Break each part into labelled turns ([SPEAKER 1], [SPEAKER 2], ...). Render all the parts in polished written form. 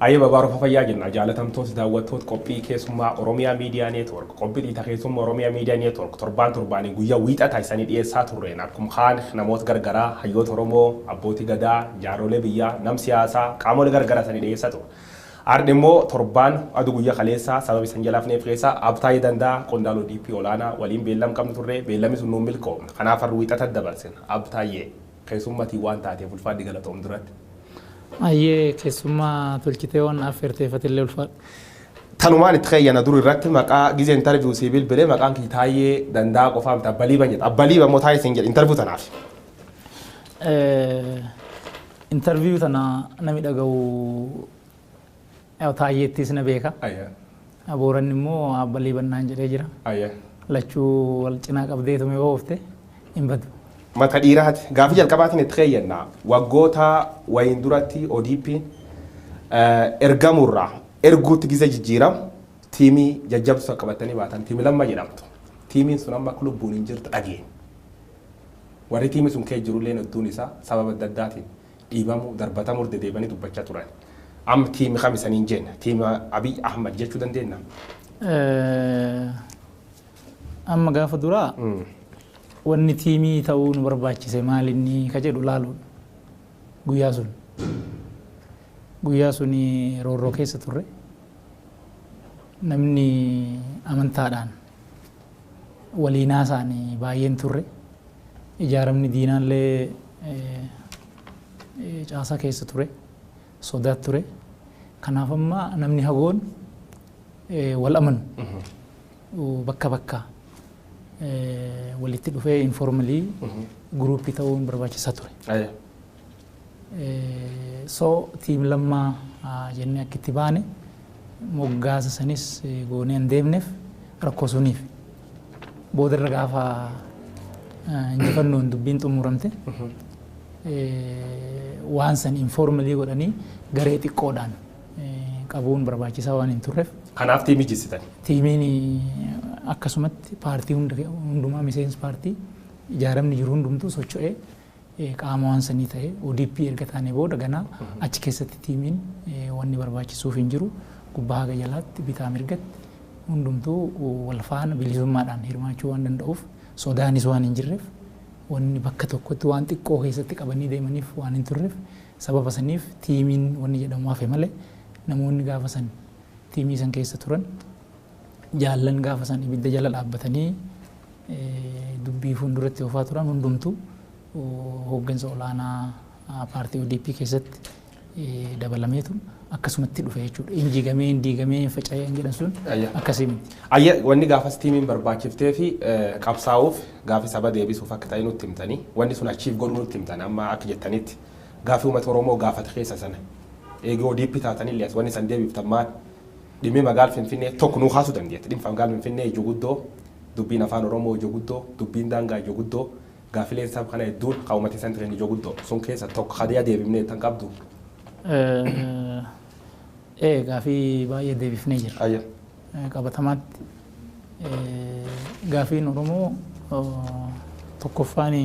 [SPEAKER 1] Ayyee babaaruu fayyaa jenna jaalatamtoota daawwattoota qophii keessummaa Oromiyaa Miidiyaa Neetwoork qophii dhiita keessummaa Oromiyaa Miidiyaa Neetwoork torbaan torbaanii guyyaa wiixataa isanii dhiyeessaa turreen akkuma kaan namoota gargaraa hayyoota Oromoo abbootii gadaa jaarolee biyyaa nam siyaasaa qaamolee gargaraa isanii dhiyeessaa ture. Ardi immoo torbaan aduu guyyaa kaleessaa sababa isan jalaafneef keessaa Abtaayee Danda'a qondaala ODP olaanaa waliin beellam qabnu turre beellamni sun nuun milkoomne kanaaf har'a wiixata dabarsina Abtaayee keessummatii waan taateef ulfaadhi galatoom duratti.
[SPEAKER 2] Ayyee keessummaa tolchitee waan affeerteeffatillee ulfaadha.
[SPEAKER 1] Tanumaan itti keeyyana dur irratti maqaa gizee interview sii bilbilee maqaan kii Taayyee Danda'a qofaa miti Abbaa Liiban jedha. Abbaa Liiban immoo Taayyee siin jedha interview tanaaf.
[SPEAKER 2] Interview tana nami dhaga'u Taayyeettis na beeka. Booranni immoo Abbaa Liiban naan jedhee jira. Lachuu wal cinaa qabdeetuma yoo oofte hin badu.
[SPEAKER 1] Mata dhiiraati. Gaafii jalqabaatiin itti keeyyanna. Waggoota wayiin duratti ODP ergamurraa erguutti gize jijjiiramu tiimii jajjabsuu qabatanii baatan tiimii lamma jedhamtu. Tiimiin sun amma akka lubbuun hin jirtu dhageenya. Warri tiimii sun keessa jirullee hedduun isaa sababa adda addaatiin dhiibamuu darbatamuu deddeebi'anii dubbachaa turan. Amma tiimii kam isaniin jenna? Tiima Abiy Ahmad jechuu dandeenya?
[SPEAKER 2] Amma gaafa duraa wanni tiimii ta'uu nu barbaachise maal inni ka jedhu laaluudha. Guyyaa sun. Guyyaa sun roorroo keessa turre. Namni amantaadhaan waliinaa isaanii baay'een turre. Ijaaramni diinaallee caasaa keessa ture. Sodaat ture. Kanaaf amma namni hagoon wal amanu bakka bakka walitti dhufee informally guruupii ta'uun barbaachisaa ture. So tiim lammaa jennee akka itti baane moggaasa sanis goonee hin deemneef rakkoo suniif. Boodarra gaafa injifannoon dubbiin xumuramte waan san informally godhanii garee xiqqoodhaan qabuun barbaachisaa waan hin turreef.
[SPEAKER 1] Kanaaf tiimii jessitan.
[SPEAKER 2] Tiimiin akkasumatti paartii hundumaa miseensi paartii ijaaramni jiru hundumtuu socho'ee qaama waan sanii ta'ee ODP erga taanee booda ganaa achi keessatti tiimiin wanni barbaachisuuf hin jiru gubbaa haga jalaatti bitaa mirgatti hundumtuu wal faana bilisummaadhaan hirmaachuu waan danda'uuf sodaanis waan hin jirreef wanni bakka tokkotti waan xiqqoo keessatti qabanii deemaniif waan hin turreef sababa saniif tiimiin wanni jedhamu hafe malee namoonni gaafa san tiimii san keessa turan jaallan gaafa san ibidda jala dhaabbatanii dubbii fuulduratti oofaa turan hundumtuu hooggansa olaanaa paartii ODP keessatti dabalameetu akkasumatti dhufe jechuudha. Injigamee indiigamee faca'ee hin jedhan sun akkasii miti.
[SPEAKER 1] Ayya wanni gaafas tiimiin barbaachiftee fi qabsaa'uuf gaafi saba deebisuuf akka ta'e nutti himtanii wanni sun achiif godhuu nutti himtan amma akka jettanitti gaafii uummata Oromoo gaafate keessa sana eegee ODP taatanii illee wanni san deebiftan maal dhimmi magaala Finfinnee tokko nuu kaasuu dandeetti. Dhimma magaala Finfinnee ijoo guddoo dubbiin afaan Oromoo ijoo guddoo dubbiin daangaa ijoo guddoo gaafileen saba kana hedduun kan uummata isaan jiran ijoo guddoo sun keessa tokko hadiyaa deebifnee tan qabdu.
[SPEAKER 2] Gaafii baay'ee deebifnee jirra. Qabatamaatti gaafiin Oromoo tokkoffaan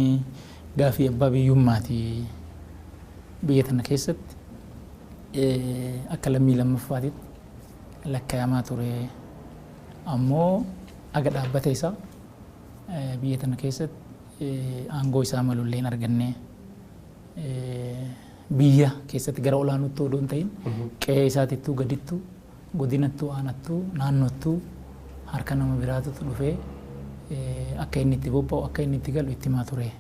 [SPEAKER 2] gaafii abbaa biyyummaati biyya tana keessatti akka lammii lammaffaatitti lakkaa'amaa ture ammoo aga dhaabbata isaa biyya tana keessatti aangoo isaa malullee hin arganne biyya keessatti gara olaanutti odoo hin ta'in qe'ee isaatittuu gadittuu godinattuu aanattuu naannottuu harka nama biraatutu dhufee akka inni itti bobba'u akka inni itti galu itti himaa ture.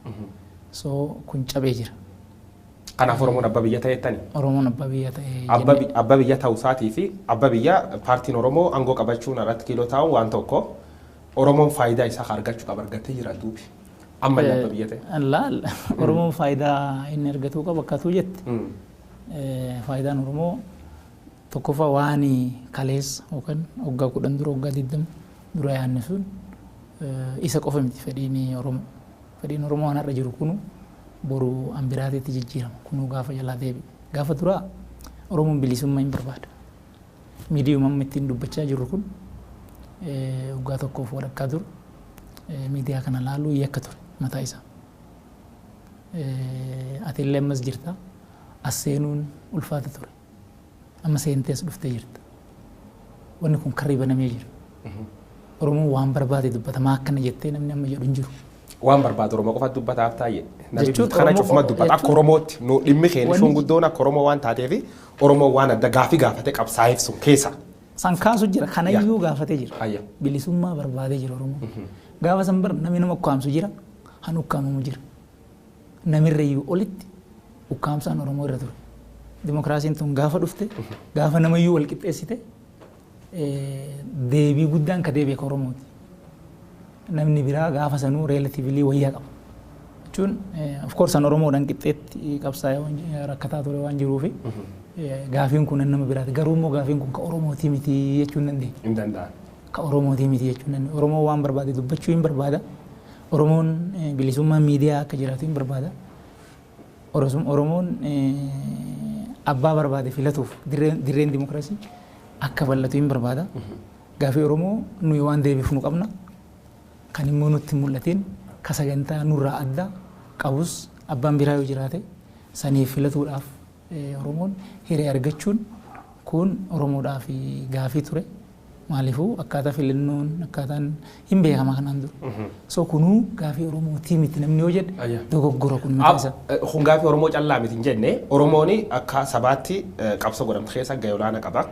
[SPEAKER 2] So kun cabee jira.
[SPEAKER 1] Kanaaf Oromoon abbaa biyya ta'e jettani?
[SPEAKER 2] Oromoon abbaa biyya ta'e jennee.
[SPEAKER 1] Abbaa biyya ta'uu isaatii fi abbaa biyya paartiin Oromoo aangoo qabachuun irratti kiiloo taa'uun waan tokko Oromoon faayidaa isaa argachuu qaba argatee jira duubi. Amma inni abbaa biyya ta'e.
[SPEAKER 2] Laal Oromoon faayidaa inni argatuu qaba akkatuu jette. Faayidaan Oromoo tokkoffaa waan kaleessa yookaan waggaa 10 dura waggaa 20 dura yaadne sun isa qofa miti fedhiin Oromoo. Fedhiin Oromoo waan har'a jiru kunu boru an biraatitti jijjiirama kunuu gaafa jalaa deebi'u. Gaafa duraa Oromoon bilisummaa hin barbaada. Miidiyuma amma ittiin dubbachaa jirru kun waggaa tokkoof walakkaa dura miidiyaa kana laaluu yakka ture mataa isaa. Ati illee ammas jirta as seenuun ulfaata ture. Amma seentee as dhuftee jirta. Wanni kun karri banamee jira. Oromoon waan barbaade dubbata. Maa akkana jettee namni amma jedhu hin jiru.
[SPEAKER 1] Waan barbaadu Oromoo qofa dubbataaf taa'e. Namni kana cufuma dubbata. Akka Oromootti nu dhimmi keenya sun guddoon akka Oromoo waan taateef Oromoo waan adda gaafii gaafate qabsaa'eef sun keessa.
[SPEAKER 2] San kaasu jira. Kanayyuu gaafatee jira. Bilisummaa barbaadee jira Oromoo. Gaafa san bar namni nama ukkaamsu jira. Han ukkaamamu jira. Namirrayyuu olitti ukkaamsaan Oromoo irra ture. Dimokiraasiin tun gaafa dhufte gaafa namayyuu wal qixxeessite deebii guddaan ka deebi'e ka Oromooti. Namni biraa gaafa sanuu relatively wayyaa qaba. Jechuun of course an Oromoodhaan qixxeetti qabsaa'ee rakkataa ture waan jiruufi gaafiin kun nama biraati. Garuu immoo gaafiin kun ka Oromootii miti jechuu hin dandeenye.
[SPEAKER 1] Hin danda'an.
[SPEAKER 2] Ka Oromootii miti jechuu hin dandeenye. Oromoon waan barbaade dubbachuu hin barbaada. Oromoon bilisummaa miidiyaa akka jiraatu hin barbaada. Oromoon abbaa barbaade filatuuf dirreen dimokiraasii akka bal'atu hin barbaada. Gaafii Oromoo nuyi waan deebifnu qabna. Kan immoo nutti mul'atiin ka sagantaa nurraa adda qabus abbaan biraa yoo jiraate saniif filatuudhaaf Oromoon hiree argachuun kun Oromoodhaaf gaafii ture. Maaliifuu akkaataa filannoon akkaataan hin beekama kanaan dura. So kunuu gaafii Oromootii miti namni yoo jedhe dogoggora kun mataa isaa.
[SPEAKER 1] Kun gaafii Oromoo callaa miti hin jenne Oromoon akka sabaatti qabsoo godhamte keessa gahee olaanaa qaba.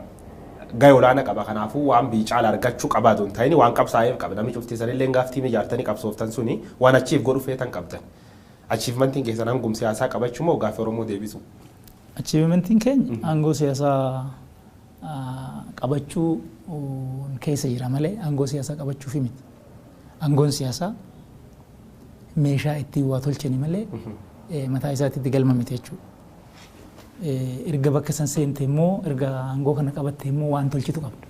[SPEAKER 1] Gahee olaanaa qaba kanaafuu waan biyyi caala argachuu qabaatu hin ta'in waan qabsaa'eef qaba namni cufti sanillee gaaftii ijaartanii qabsooftan suni waan achiif godhu feetan qabdan. Achievementiin keessan hangum siyaasaa qabachuu moo gaafii Oromoo deebisu?
[SPEAKER 2] Achievementiin keenya aangoo siyaasaa qabachuu keessa jira malee aangoo siyaasaa qabachuufi miti. Aangoon siyaasaa meeshaa ittiin waa tolchani malee mataa isaatti itti galma miti jechuudha. Erga bakka san seente immoo erga aangoo kana qabatte immoo waan tolchitu qabda.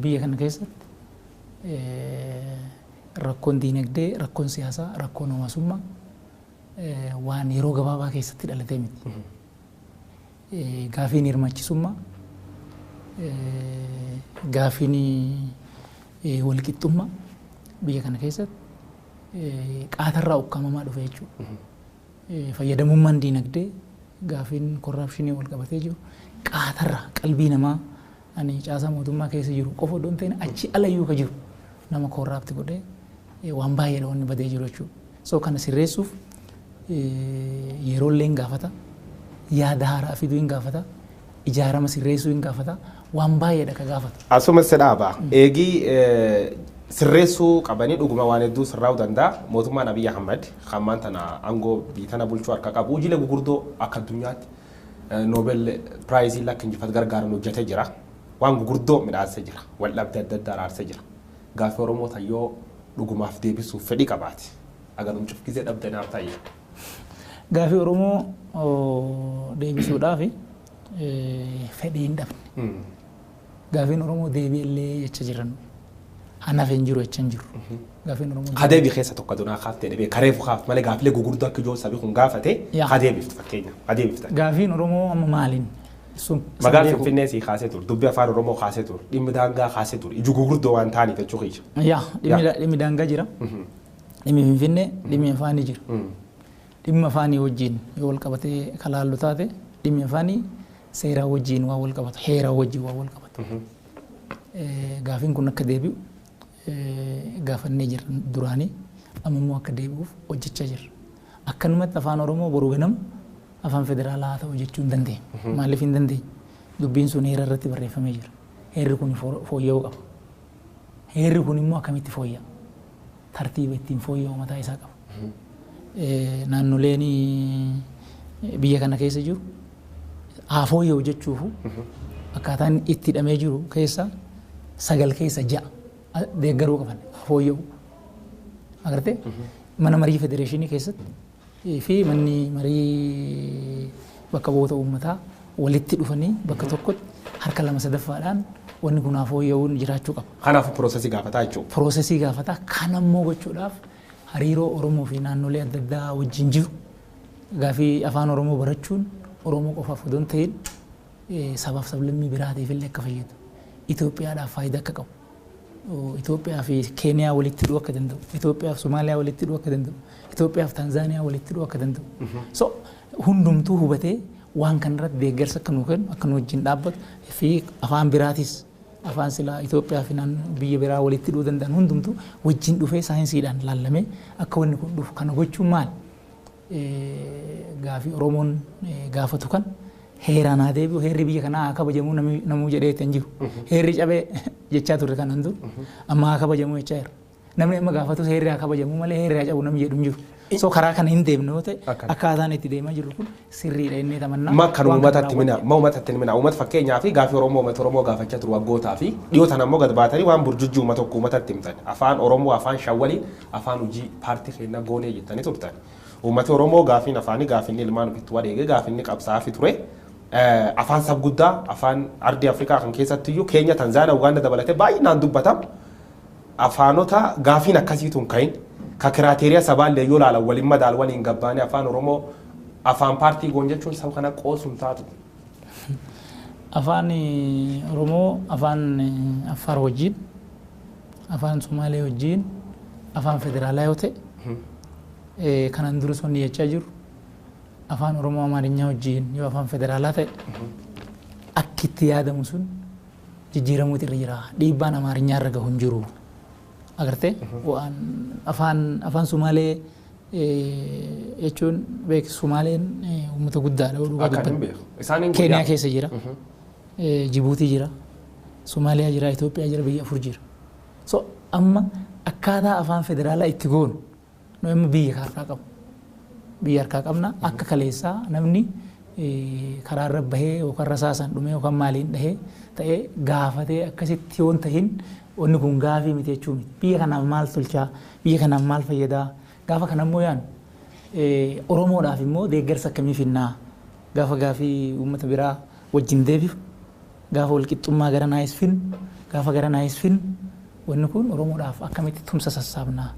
[SPEAKER 2] Biyya kana keessatti rakkoon diinagdee, rakkoon siyaasaa, rakkoon hawaasummaa waan yeroo gabaabaa keessatti dhalatee miti. Gaafiin hirmaachisummaa, gaafiin walqixxummaa biyya kana keessatti qaatarraa ukkaamamaa dhufe jechuudha. Fayyadamummaan diinagdee gaafiin korraapshinii wal qabatee jiru qaatarraa qalbii namaa ani caasaa mootummaa keessa jiru qofa odoo hin ta'in achi alayyuu ka jiru nama korraapti godhee waan baay'eedha wanni badee jiru jechuudha. So kana sirreessuuf yeroollee hin gaafata, yaada haaraa fiduu hin gaafata, ijaarama sirreessuu hin gaafata, waan baay'eedha ka gaafata.
[SPEAKER 1] Asuma si dhaaba. Eegii sirreessuu qabanii dhuguma waan hedduu sirraa'uu danda'a. Mootummaan Abiyyi Ahmad hammaan tana aangoo biyya tana bulchuu harka qabu. Hojiilee gurguddoo akka addunyaatti Noobel Piraayizii akka injifatu gargaaran hojjetee jira. Waan gurguddoo midhaassee jira. Wal dhabdee adda addaa araarsee jira. Gaaffii Oromoo tayyoo dhugumaaf deebisuuf fedhii qabaati. Agarumchuuf cufkisee dhabdee naaf ta'e.
[SPEAKER 2] Gaaffii Oromoo deebisuudhaaf fedhii hin dhabne. Gaaffiin Oromoo deebi'ellee jecha jiran. Anaaf hin jiru jecha hin jiru. Gaaffiin Oromoo.
[SPEAKER 1] Hadeebi keessa tokko dunaa kaaftee dhibee kareefu kaaf malee gaaffilee gurguddoo akka ijoo sabii kun gaafate hadeebiftu fakkeenya hadeebifta.
[SPEAKER 2] Gaaffiin Oromoo amma maaliin?
[SPEAKER 1] Magaalaa Finfinnee sii kaasee ture, dubbii afaan Oromoo kaasee ture, dhimmi daangaa kaasee ture, iju gurguddoo waan ta'aniif jechuu kiyya.
[SPEAKER 2] Yaa dhimmi daangaa jira. Dhimmi Finfinnee dhimmi afaanii jira. Dhimma afaanii wajjin yoo wal qabatee kalaallu taate dhimmi afaanii seeraa wajjin waan wal qabatu, heeraa wajjin waan wal qabatu. Gaafiin kun akka deebi'u gaafannee jirra duraanii amma immoo akka deebi'uuf hojjechaa jirra. Akkanumatti afaan Oromoo boruu ganama afaan federaalaa haa ta'u jechuu hin dandeenye. Maaliif hin dandeenye? Dubbiin sun heera irratti barreeffamee jira. Heerri kun fooyya'uu qaba. Heerri kun immoo akkamitti fooyya'a? Tartiiba ittiin fooyya'u mataa isaa qaba. Naannoleen biyya kana keessa jiru haa fooyya'u jechuufu akkaataan itti hidhamee jiru keessa 9 keessa 6 deeggaruu qaban haa fooyya'u. Agartee mana marii federeeshinii keessatti fi manni marii bakka bu'oota uummataa walitti dhufanii bakka tokkotti harka 2/3 wanni kun haa fooyya'uun jiraachuu qaba.
[SPEAKER 1] Kanaafuu piroosesii gaafataa jechuudha.
[SPEAKER 2] Piroosesii gaafataa kan ammoo gochuudhaaf hariiroo Oromoo fi naannolee adda addaa wajjin jiru gaafii afaan Oromoo barachuun Oromoo qofaaf odoo hin ta'in sabaaf sablammii biraatiif illee akka fayyadu Itoophiyaadhaaf faayidaa akka qabu Itoophiyaa fi Keeniyaa walitti hidhuu akka danda'u Itoophiyaa fi Somaaliyaa walitti hidhuu akka danda'u Itoophiyaa fi Tanzaaniyaa walitti hidhuu akka danda'u. So hundumtuu hubatee waan kanarratti deeggarsa akka nuu kennu akka nu wajjin dhaabbatu fi afaan biraatis afaan silaa Itoophiyaa fi naannoo biyya biraa walitti dhufuu danda'an hundumtuu wajjin dhufee saayinsiidhaan laallamee akka wanni kun dhufu kana gochuun maal gaafii Oromoon gaafatu kan heeraan haa deebi'u heerri biyya kanaa haa kabajamuu namuu jedhee hin jiru. Heerri cabee jechaa turre kanan dur amma haa kabajamuu jechaa jira. Namni amma gaafatus heerri haa kabajamuu malee heerri haa cabu namni jedhu hin jiru. So karaa kana hin deemne yoo ta'e akkaataan itti deemaa jirru kun sirriidha inni tamannaa.
[SPEAKER 1] Ma kan uummatatti mina ma uummatatti mina uummata fakkeenyaa fi gaafii Oromoo uummata Oromoo gaafachaa turu waggootaa fi dhiyoo tana immoo gad baatanii waan burjujjii uummata tokko uummatatti himtan afaan Oromoo afaan Shawwaliin afaan hojii paartii keenya goonee jettanii turtan. Uummati Oromoo gaafiin afaanii gaafiin ilmaan ofitti wareege gaafiin qabsaa'aa ture. Afaan sab guddaa afaan ardii Afrikaa kan keessattiyyuu Keenya Tanzaaniyaa Ugaanda dabalatee baay'inaan dubbatama. Afaanota gaafiin akkasiitu hin ka'in ka kiraateeriyaa sabaallee yoo ilaalan waliin madaal waliin gabbaanii afaan Oromoo afaan paartii goon jechuun saba kana qoosuun taatu.
[SPEAKER 2] Afaan Oromoo afaan Affaar wajjin afaan Somaalee wajjin afaan federaalaa yoo ta'e kanan dura son jechaa jiru afaan Oromoo Amaarinyaa wajjin yoo afaan federaalaa ta'e akki itti yaadamu sun jijjiiramuutu irra jira. Dhiibbaan Amaarinyaa irra gahu hin jiru. Agartee waan afaan Somaalee jechuun beek Somaaleen uummata guddaadha dhugaa dubbanne. Keeniyaa keessa jira. Jibuutii jira. Somaaliyaa jira. Itoophiyaa jira. Biyya afur jira. So amma akkaataa afaan federaalaa itti goonu nu amma biyya harkaa qabu. Biyya harkaa qabna akka kaleessaa namni karaa irra bahee yookaan rasaasaan dhumee yookaan maaliin dhahee ta'ee gaafatee akkasitti yoon tahin wanni kun gaafii miti jechuu miti. Biyya kanaaf maal tolchaa? Biyya kanaaf maal fayyadaa? Gaafa kana immoo yaanu Oromoodhaaf immoo deeggarsa akkamii finnaa? Gaafa gaafii uummata biraa wajjin deebifu gaafa walqixxummaa gara naayis finnu gaafa gara naayis finnu wanni kun Oromoodhaaf akkamitti tumsa sassaabnaa?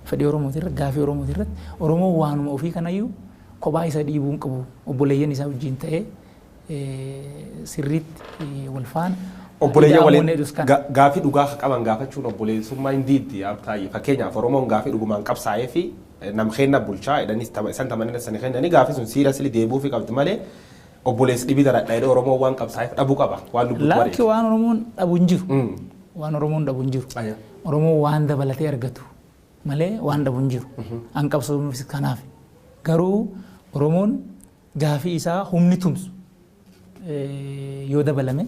[SPEAKER 2] Fedhii Oromootirratti gaafii Oromootirratti Oromoon waanuma ofii kanayyuu kophaa isa dhiibuu hin qabu obboleeyyan isaa wajjin ta'ee sirriitti wal faana.
[SPEAKER 1] Obboleeyyan waliin gaafii dhugaa qaban gaafachuun obboleessummaa hin diiddi taa'ee fakkeenyaaf Oromoon gaafii dhugumaan qabsaa'ee fi namkeenna bulchaa jedhanis isaan tamanina sani kennanii gaafii sun siira sili deebi'uufi qabdi malee obboleessi dhibii daradha jedhee Oromoon waan qabsaa'eef dhabuu qaba waan lubbuutti
[SPEAKER 2] wareege. Lakki waan Oromoon dhabu hin jiru. Waan Oromoon dhabu hin jiru. Oromoon waan dabalatee argatu malee waan dhabu hin jiru. An qabsoomuufis kanaaf. Garuu Oromoon gaafii isaa humni tumsu yoo dabalame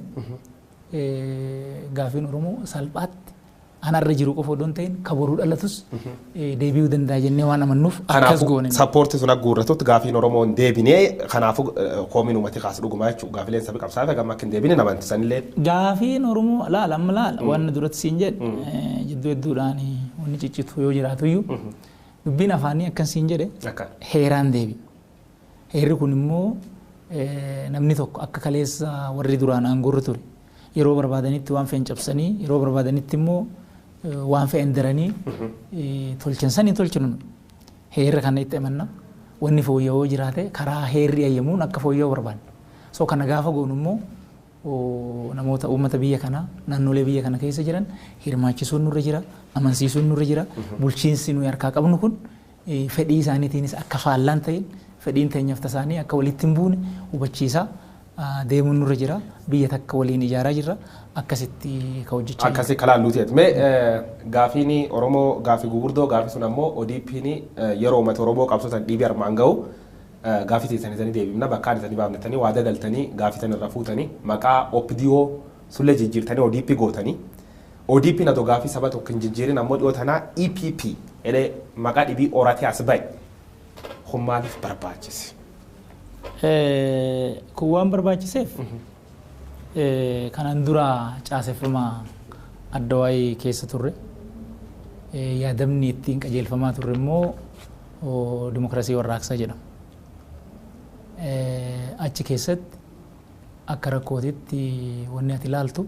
[SPEAKER 2] gaafiin Oromoo salphaatti anarra jiru qofa odoo hin ta'in ka boruu dhalatus deebi'uu danda'a jennee waan amannuuf akkas goone.
[SPEAKER 1] Sappoorti sun akka gaafiin Oromoo hin deebinee kanaafuu koomiin uummati kaas dhugumaa jechuudha gaafileen sabi qabsaa'e gama akka hin deebine namantisanillee.
[SPEAKER 2] Gaafiin Oromoo laala amma laala waan duratti siin jedhe jidduu hedduudhaan wanni ciccitu yoo jiraatu iyyuu dubbiin afaanii akkan siin jedhe heeraan deebi. Heerri kun immoo namni tokko akka kaleessa warri duraan aangoorra ture yeroo barbaadanitti waan fe'an cabsanii yeroo barbaadanitti immoo waan fe'an daranii tolchan sanii tolchinu heerra kana itti amanna wanni fooyya'oo jiraate karaa heerri ayyamuun akka fooyya'oo barbaanna. So kana gaafa goonu immoo namoota uummata biyya kanaa naannolee biyya kana keessa jiran hirmaachisuun nurra jira amansiisuun nurra jira bulchiinsi nuyi harkaa qabnu kun fedhii isaaniitiinis akka faallaan ta'in fedhiin teenyaaf tasaanii akka walitti hin buune hubachiisaa deemuun nurra jira biyya takka waliin ijaaraa jirra akkasitti ka hojjechaa jirra.
[SPEAKER 1] Akkasi kalaaluu ta'eet. Mee gaafiin Oromoo gaafii gurguddoo gaafii sun ammoo ODP'n yeroo uummata Oromoo qabsootan dhiibii armaan ga'u gaafii teessanii deebifna bakka isanii baafnatanii waada galtanii gaafii sana irra fuutanii maqaa OPDO sullee jijjiirtanii ODP gootanii ODP na gaafii saba tokko hin jijjiirin ammoo dhiyoo tanaa EPP jedhee maqaa dhibii horatee as ba'e kun maaliif barbaachise?
[SPEAKER 2] Kun waan barbaachiseef kanaan dura caaseffama adda waayee keessa turre yaadamni ittiin qajeelfamaa turre immoo dimokiraasii warraaqsaa jedhama. Achi keessatti akka rakkootitti wanni ati ilaaltu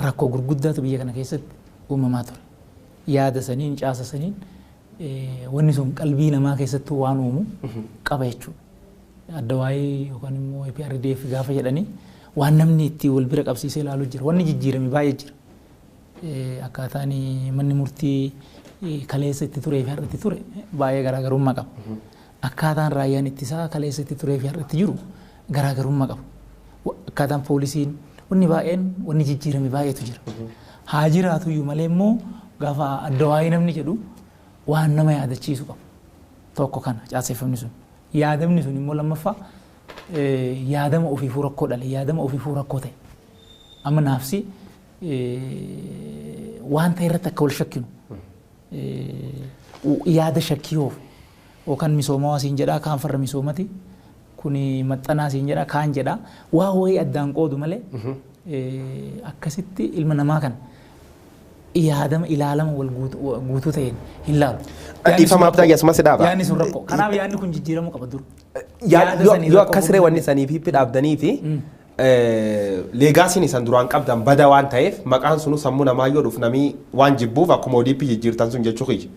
[SPEAKER 2] rakkoo gurguddaatu biyya kana keessatti uumamaa ture. Yaada saniin caasa saniin wanni sun qalbii namaa keessattuu waan uumu qaba jechuudha. Adda waayee yookaan immoo APRDF gaafa jedhanii waan namni itti wal bira qabsiisee ilaalu jira. Wanni jijjiirame baay'ee jira. Akkaataan manni murtii kaleessa itti turee fi har'a itti ture baay'ee garaagarummaa qaba. Akkaataan raayyaan ittisaa kaleessatti turee fi har'atti jiru garaagarummaa qabu. Akkaataan poolisiin wanni baay'een wanni jijjiirame baay'eetu jira. Haa jiraatuyyuu malee immoo gaafa adda waa'ee namni jedhu waan nama yaadachiisu qabu. Tokko kana caaseffamni sun. Yaadamni sun immoo lammaffaa yaadama ofiifuu rakkoo dhale, yaadama ofiifuu rakkoo ta'e. Amma naafsi waan ta'e irratti akka wal shakkinu yaada shakkii oofu yookaan misoomaa siin jedhaa kaan farra misoomati kuni maxxanaa siin jedhaa kaan jedhaa waa wayii addaan qoodu malee akkasitti ilma namaa kana yaadama ilaalama wal guutuu ta'een hin laalu.
[SPEAKER 1] Dhiifama abdaa asumas dhaaba.
[SPEAKER 2] Yaadni sun rakkoo. Kanaaf yaadni kun jijjiiramuu qaba dur.
[SPEAKER 1] Yoo akkas ree wanni sanii fi dhaabdanii fi legacy'n isan duraan qabdan bada waan ta'eef maqaan sunu sammuu namaa yoo dhufu namii waan jibbuuf akkuma ODP jijjiirtan sun jechuu kiyya.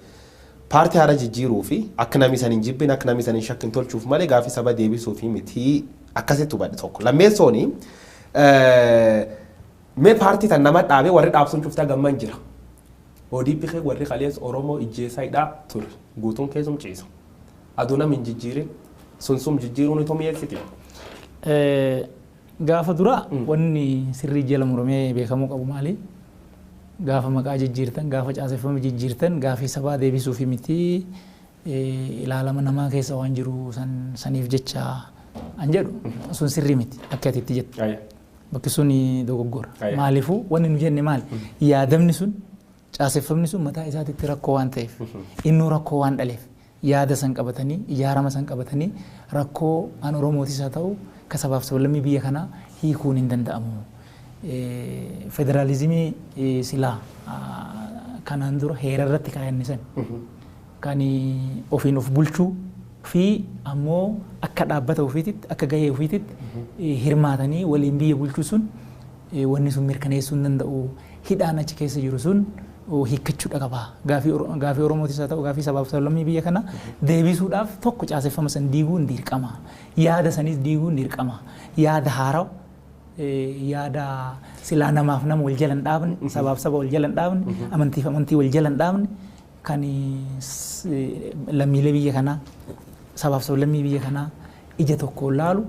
[SPEAKER 1] Paartii haara jijjiiruu fi akka namni san hin jibbin akka namni san hin shakkin tolchuuf malee gaafii saba deebisuu fi miti akkasitti hubadhe tokko. Lammeessooni mee paartii tan nama dhaabee warri dhaabsuun cuftaa gamman jira. ODP kee warri kalees Oromoo ijjeessaa hidhaa ture guutuun keessum ciisa. Aduu nam hin jijjiirin sun sun jijjiiruun itoo mi'eessiti.
[SPEAKER 2] Gaafa dura wanni sirrii jala muramee beekamuu qabu maali? Gaafa maqaa jijjiirtan, gaafa caaseffama jijjiirtan, gaafii sabaa deebisuuf miti ilaalama namaa keessa waan jiru saniif jecha an jedhu sun sirrii miti akka ati itti jettu. Bakki sun dogoggora. Maaliifuu wanni nu jenne maali? Yaadamni sun caaseffamni sun mataa isaatitti rakkoo waan ta'eef innuu rakkoo waan dhaleef yaada san qabatanii ijaarama san qabatanii rakkoo an Oromootis haa ta'u ka sabaaf sablammii biyya kanaa hiikuun hin danda'amu. Federaalizimii silaa kanaan dura heera irratti kaayanne san kan ofiin of bulchuu fi ammoo akka dhaabbata ofiititti akka gahee ofiititti hirmaatanii waliin biyya bulchuu sun wanni sun mirkaneessuu hin danda'u. Hidhaan achi keessa jiru sun hiikkachuudha qaba. Gaafii Oromootis haa ta'u gaafii sabaaf sablammii biyya kana deebisuudhaaf tokko caaseffama san diiguun dirqama. Yaada sanis diiguun dirqama. Yaada haarawa yaada silaa namaaf nama wal jala hin dhaabne, sabaaf saba wal jala hin dhaabne, amantiif amantii wal jala hin dhaabne kan lammiilee biyya kanaa sabaaf sablammii biyya kanaa ija tokkoon laalu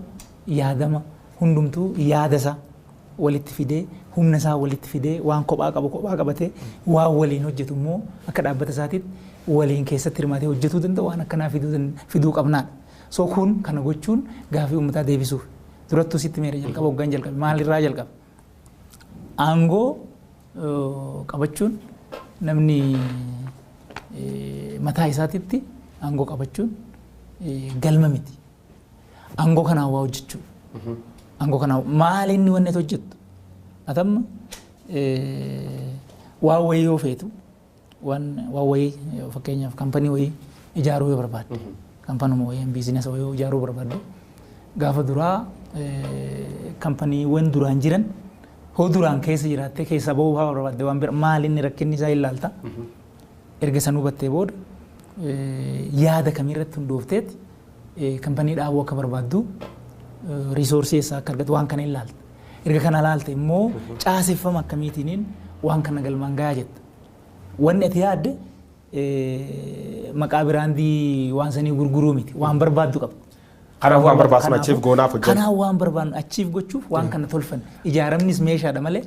[SPEAKER 2] yaadama hundumtuu yaada isaa walitti fidee humna isaa walitti fidee waan kophaa qabu kophaa qabatee waan waliin hojjetu immoo akka dhaabbata isaatiitti waliin keessatti hirmaatee hojjetuu danda'u waan akkanaa fiduu qabnaadha. So kun kana gochuun gaafii uummataa deebisuuf durattuu sitti meera jalqaba hoggaan jalqabe maalirraa jalqabe aangoo qabachuun namni mataa isaatitti aangoo qabachuun galma miti. Aangoo kanaan waa hojjechuu. Aangoo kanaan maal inni wanni ati hojjettu? Atamma waan wayii yoo feetu waan wayii fakkeenyaaf kampanii wayii ijaaruu yoo barbaadde kampanuma wayii biizinasa wayii ijaaruu barbaadde gaafa duraa kampaniiwwan duraan jiran hoo duraan keessa jiraattee keessa bahuu barbaadde waan bira maal inni rakkinni isaa ilaalta. Erga san hubattee booda yaada kamiirratti hundoofteet kampanii dhaabuu akka barbaaddu riisoorsii eessaa akka argatu waan kana ilaalta. Erga kana ilaalte immoo caaseffama akkamiitiiniin waan kana galmaan gahaa jetta. Wanni ati yaadde maqaa biraandii waan sanii gurguruu miti waan barbaaddu qabda.
[SPEAKER 1] Kanaafuu waan barbaadnu achiif goonaaf hojjenna.
[SPEAKER 2] Kanaaf waan barbaadnu achiif gochuuf waan kana tolfan ijaaramnis meeshaadha malee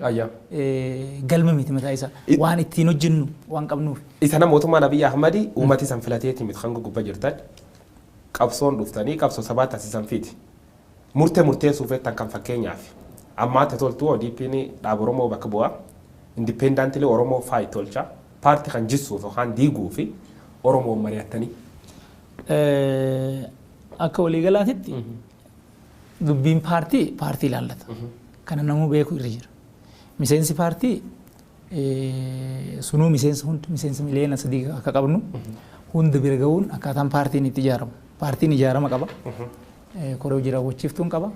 [SPEAKER 2] galma miti mataa isaa waan ittiin hojjennu waan qabnuuf.
[SPEAKER 1] Isa mootummaan Abiyyi Ahmadi uummati san filateeti miti kan gubbaa jirtan qabsoon dhuftanii qabsoo sabaa taasisan fiiti. Murtee murteessuuf jettan kan fakkeenyaaf ammaatti toltuu ODP'n dhaaba Oromoo bakka bu'a. Independently Oromoo faayi tolcha. Paartii kan jissuuf yookaan diiguu fi Oromoon mari'attanii.
[SPEAKER 2] Akka waliigalaatitti dubbiin paartii paartii ilaallata. Kana namuu beeku irra jira. Miseensi paartii sunuu miseensa hundi miseensa 3 miliyoona akka qabnu hunda bira ga'uun akkaataan paartiin itti ijaaramu. Paartiin ijaarama qaba. Koree hojii raawwachiiftuun qaba.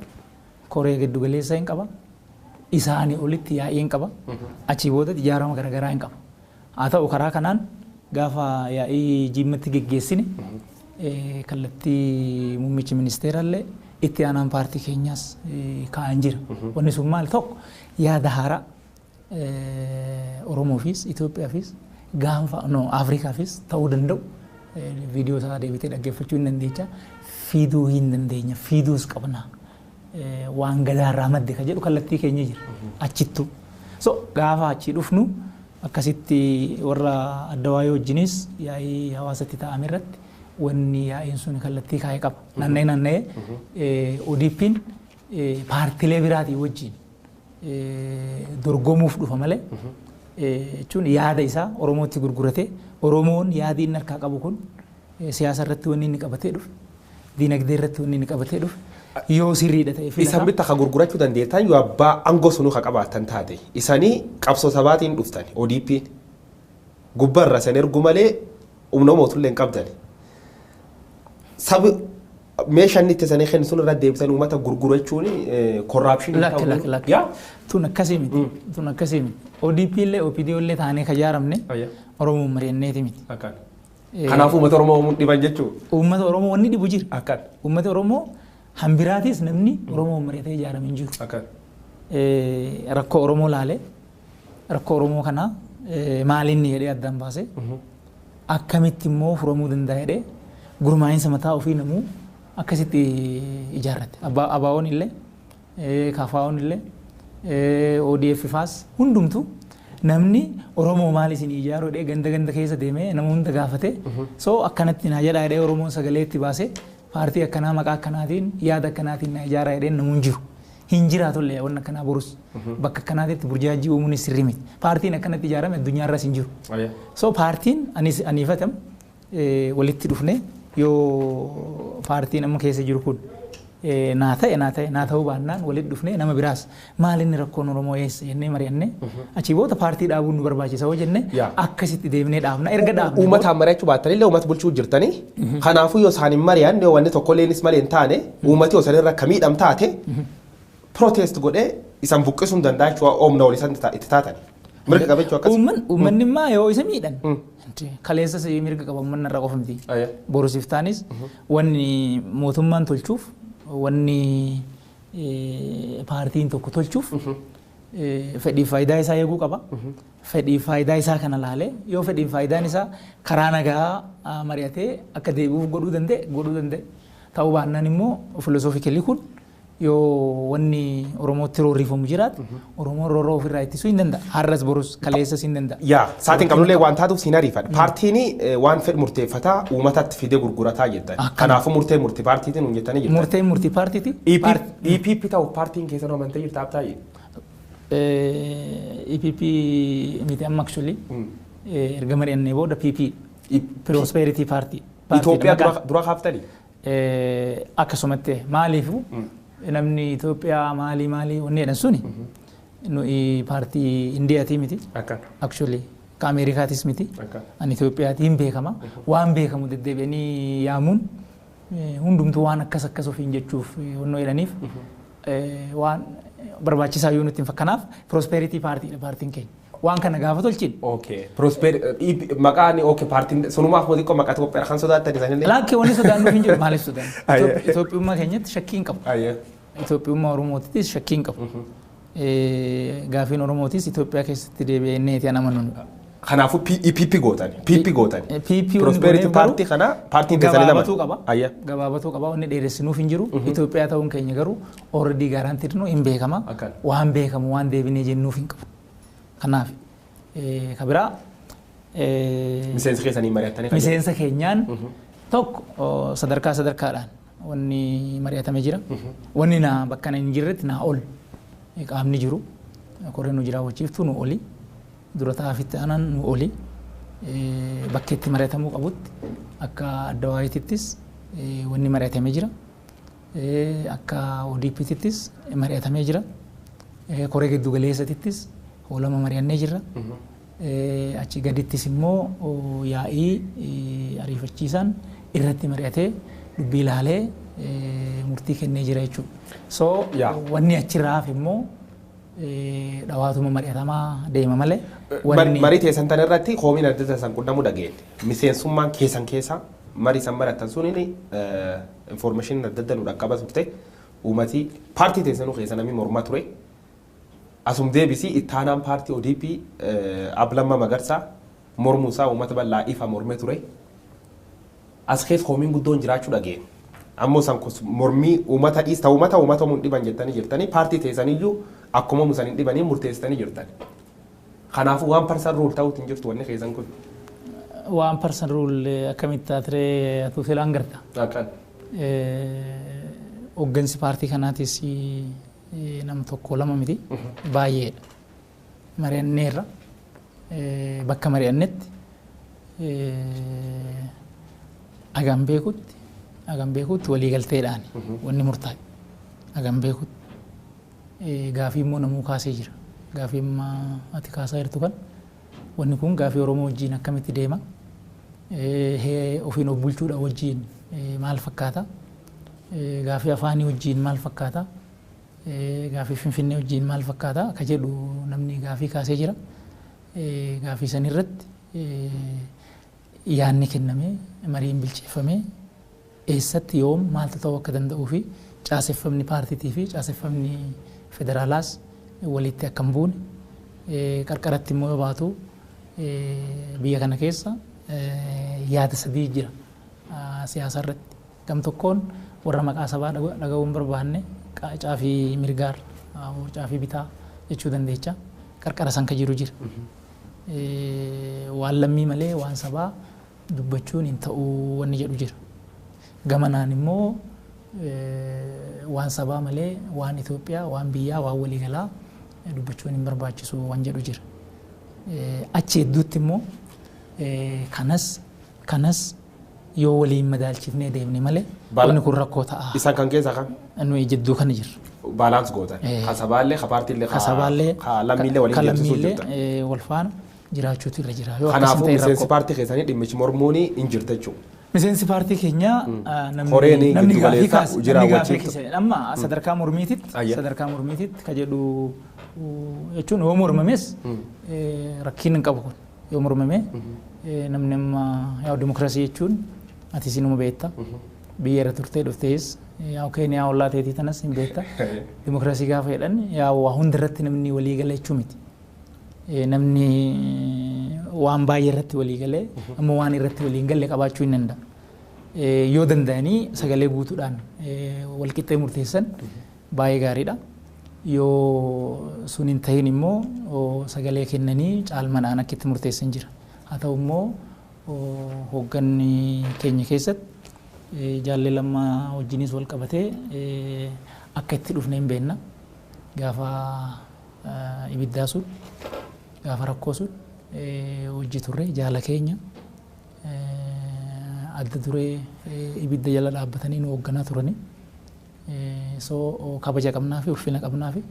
[SPEAKER 2] Koree giddu galeessaa hin qaba. Isaanii olitti yaa'ii hin qaba. Achii booda ijaarama garaagaraa hin qaba. Haa ta'u karaa kanaan gaafa yaa'ii jimmatti geggeessine kallattii muummichi ministeerallee itti aanaan paartii keenyaas kaa'an jira. Wanni sun maal tokko yaada haaraa Oromoofis Itoophiyaafis gaanfa no Afrikaafis ta'uu danda'u Viidiyoo isaa deebitee dhaggeeffachuu hin dandeecha. Fiiduu hin dandeenya. Fiiduus qabna. Waan gadaarraa madde ka jedhu kallattii keenya jira. Achittu. So gaafa achi dhufnu akkasitti warra adda waayee wajjinis yaa'ii hawaasatti taa'ame irratti wanni yaa'iin sun kallattii kaa'ee qaba. Naanna'ee naanna'ee ODP'n paartilee biraatii wajjin dorgomuuf dhufa malee, jechuun yaada isaa Oromootti gurgurate, Oromoon yaadi inni harkaa qabu kun, siyaasa irratti wanni inni qabatee dhufe, diinagdee irratti wanni inni qabatee dhufe yoo sirriidha ta'e
[SPEAKER 1] filata. Isan bitta ka gurgurachuu dandeettan yoo abbaa aangoo sunuu ka qabaattan taate. Isanii qabsoo sabaatiin dhuftan, ODP'n. Gubbarra san ergu malee humna mootummaa hin qabdan. Sabi meeshaan itti sanii kennu sun irra deebisan uummata gurgurachuun corruption.
[SPEAKER 2] Lakki, lakki, lakki. Tun akkasii miti. Tun akkasii miti. ODP illee OPD illee taanee ka ijaaramne Oromoon mari'anneeti miti.
[SPEAKER 1] Kanaafuu uummata Oromoo dhiban jechuudha.
[SPEAKER 2] Uummata Oromoo wanni dhibu jira. Uummata Oromoo hambiraatis namni Oromoon mari'atee ijaarame hin jiru. Rakkoo Oromoo laalee, rakkoo Oromoo kanaa maalinni jedhee addaan baasee, akkamitti immoo furamuu danda'a jedhee gurmaa'insa mataa ofii namuu akkasitti ijaarrate. ABO'n illee, KFO'n illee, ODF faas hundumtu namni Oromoo maal isin ijaaru jedhee ganda ganda keessa deemee nama hunda gaafate, so akkanatti naa jedhaa jedhee Oromoon sagalee itti baasee, paartii akkanaa maqaa akkanaatiin yaada akkanaatiin naa ijaaraa jedhee namuu hin jiru. Hin jiraatullee wanni akkanaa borus bakka akkanaatitti burjaajii uumuun sirrii miti. Paartiin akkanatti ijaarame addunyaarras hin jiru. So paartiin anis aniifatam walitti dhufne, yoo paartiin amma keessa jiru kun naa ta'e naa ta'e, naa ta'uu baannaan walitti dhufne nama biraas maal inni rakkoon Oromoo eessa jennee mari'annee, achii booda paartii dhaabuun nu barbaachisa hoo jenne akkasitti deemnee dhaabna. Erga dhaabne
[SPEAKER 1] Uummataan mari'achuu baattanillee uummata bulchuu jirtanii. Kanaafuu yoo isaan hin mari'anne, wanni tokkolleenis malee hin taane, uummati yoo sanirra akka miidham taate protest godhee isan buqqisuu hin danda'a jechuudha, oomna wal isan itti taatan. Mirga qaba jechuudha akkas.
[SPEAKER 2] Uummanni immoo yoo isa miidhan kaleessas mirga qaba, uummanni irraa qofa miti. Borusiif taanis wanni mootummaan tolchuuf, wanni paartiin tokko tolchuuf fedhii faayidaa isaa eeguu qaba. Fedhii faayidaa isaa kana laalee, yoo fedhii faayidaan isaa karaa nagaa mari'atee akka deebi'uuf godhuu danda'e godhuu danda'e. Ta'uu baannaan immoo philosophically kun yoo wanni Oromootti roorrifamu jiraate, Oromoon roorroo ofirraa ittisuu hin danda'a. Har'as borus kaleessas hin danda'a.
[SPEAKER 1] Yaa, saatiin qabnullee waan taatuuf siin ariifadha. Paartiin waan fedhu murteeffataa uummatatti fidee gurgurataa jettan. Kanaafuu murtee murtii paartiitiin nuun jettanii jirtan.
[SPEAKER 2] Murteen murtii paartiiti.
[SPEAKER 1] EPP ta'uuf paartiin keessan amantee jirta abtaayee?
[SPEAKER 2] EPP miti amma, actually erga mari'annee booda PP, Prosperity Party.
[SPEAKER 1] Itoophiyaa dura kaaftanii?
[SPEAKER 2] Akkasumatti maaliifu namni Itoophiyaa maalii maalii wanni jedhan suni, nuyi paartii Indiyaatii miti. Actually ka Ameerikaatis miti. Ani Itoophiyaatiin beekama. Waan beekamu deddeebi'anii yaamuun hundumtuu waan akkas akkas ofiin jechuuf wannoo jedhaniif waan barbaachisaa yoo nutti hin fakkanaaf Prosperity Party paartiin keenya. Waan kana gaafa tolchine.
[SPEAKER 1] Okay. Prosper maqaan okay paartiin sunumaaf moo xiqqoo maqaa Itoophiyaa kan sodaattan isaanillee.
[SPEAKER 2] Laakkee, wanni sodaannuuf hin jiru, maaliif sodaannu? Itoophiyummaa keenyatti shakkii hin qabu. Itoophiyummaa Oromoottis shakkii hin qabu. Gaafiin Oromootis Itoophiyaa keessatti deebi'ee inni an amanu.
[SPEAKER 1] Kanaafuu EPP gootan. PP gootan.
[SPEAKER 2] PP.
[SPEAKER 1] Prosperity Party kana paartiin keessanii lama.
[SPEAKER 2] Gabaabatuu qaba. Gabaabatuu qaba. Wanni dheeressinuuf hin jiru. Itoophiyaa ta'uun keenya garuu already guaranteed nu hin beekama. Waan beekamu waan deebinee jennuuf hin qabu. Kanaaf ka biraa
[SPEAKER 1] Miseensa keessanii mari'attanii.
[SPEAKER 2] Miseensa keenyaan tokko sadarkaa sadarkaadhaan wanni mari'atame jira. Wanni naa bakka hin jirretti naa ol qaamni jiru. Koreen nu jiraawwachiiftu nu oli. Dura ta'aafitti aanaan nu oli. Bakka itti mari'atamuu qabutti akka adda waayitittis wanni mari'atamee jira. Akka ODP'tittis mari'atamee jira. Koree giddu galeessatittis hoolama mari'annee jirra. Achi gadittis immoo yaa'ii ariifachiisaan irratti mari'atee dubbii ilaalee murtii kennee jira jechuudha. So wanni achirraa hafe immoo dhawaatuma mari'atamaa deema malee.
[SPEAKER 1] Marii teessan tan irratti koomiin adda addaa san qunnamuu dhageenye. Miseensummaan keessan keessa marii san mari'attan suniin information adda addaa nu dhaqqaba turte. Uummati paartii teessanuu keessa namni mormaa ture. Asum deebisii ittaanaan paartii ODP Ablamma Magarsaa mormuu isaa uummata bal'aa ifa mormee ture. As keessa hoomiin guddoon jiraachuu dhageenya. Ammoo san mormii uummata dhiis ta'u uummata mun dhiban jettanii jirtanii paartii teessaniyyuu akkuma musan hin dhibanii murteessitanii jirtan. Kanaafuu waan person rule ta'uutu hin jirtu wanni keessan kun.
[SPEAKER 2] Waan person rule akkamitti taatiree atuu filaan garta.
[SPEAKER 1] Akkan.
[SPEAKER 2] Hooggansi paartii kanaatis nama tokko lama miti baay'eedha. Mari'anneerra bakka mari'annetti hagam beekutti waliigalteedhaan wanni murtaa'e hagam beekutti gaafii immoo namuu kaasee jira. Gaafii amma ati kaasaa jirtu kan wanni kun gaafii Oromoo wajjin akkamitti deema ofiin of bulchuudha wajjin maal fakkaata gaafii afaanii wajjin maal fakkaata gaafii Finfinnee wajjin maal fakkaata akka jedhu namni gaafii kaasee jira. Gaafii san irratti yaadni kennamee mariin bilcheeffamee eessatti yoom maaltu ta'uu akka danda'uu fi caaseffamni paartiitii fi caaseffamni federaalaas walitti akka hin buune qarqaratti immoo yoo baatu biyya kana keessa yaada sadii jira siyaasa irratti. Gam tokkoon warra maqaa sabaa dhaga'uu hin barbaanne caafii mirgaar caafii bitaa jechuu dandeecha qarqara san ka jiru jira. Waan lammii malee waan sabaa dubbachuun hin ta'uu wanni jedhu jira. Gamanaan immoo waan sabaa malee waan Itoophiyaa waan biyyaa waan waliigalaa dubbachuun hin barbaachisu waan jedhu jira. Achi hedduutti immoo kanas yoo waliin madaalchifnee deemne malee wanni kun rakkoo ta'a.
[SPEAKER 1] Isaan kan keessaa kan?
[SPEAKER 2] Nuyi jidduu kana jirra.
[SPEAKER 1] Baalaans gootan. Ka sabaallee, ka paartiillee, ka lammiillee waliin deemsisuu jirtan.
[SPEAKER 2] Wal faana jiraachuutu irra jira.
[SPEAKER 1] Kanaafuu miseensi paartii keessanii dhimmichi mormuun hin jirtu jechuudha.
[SPEAKER 2] Miseensi paartii keenyaa namni gaafii kaase namni gaafii kaase amma sadarkaa mormiititti ka jedhu jechuun yoo mormames rakkiin hin qabu kun yoo mormame namni amma yaa dimokiraasii jechuun ati sinuma beekta biyya irra turtee dhuftees yaa Keeniyaa ollaa teetii tanas hin beekta dimokiraasii gaafa jedhan yaa waa hundarratti namni walii gala jechuu miti. Namni waan baay'ee irratti walii galee ammoo waan irratti walii hin galle qabaachuu hin danda'a. Yoo danda'anii sagalee guutuudhaan wal qixxee murteessan baay'ee gaariidha. Yoo sun hin tahin immoo sagalee kennanii caalmadhaan akka itti murteessan jira. Haa ta'u immoo hoogganni keenya keessatti jaallee Lammaa wajjinis wal qabatee akka itti dhufne hin beekna. Gaafa ibiddaa sun gaafa rakkoo sun hojii turre jaala keenya adda duree ibidda jala dhaabbatanii nu hoogganaa turani. So kabaja qabnaa fi ulfina qabnaa fi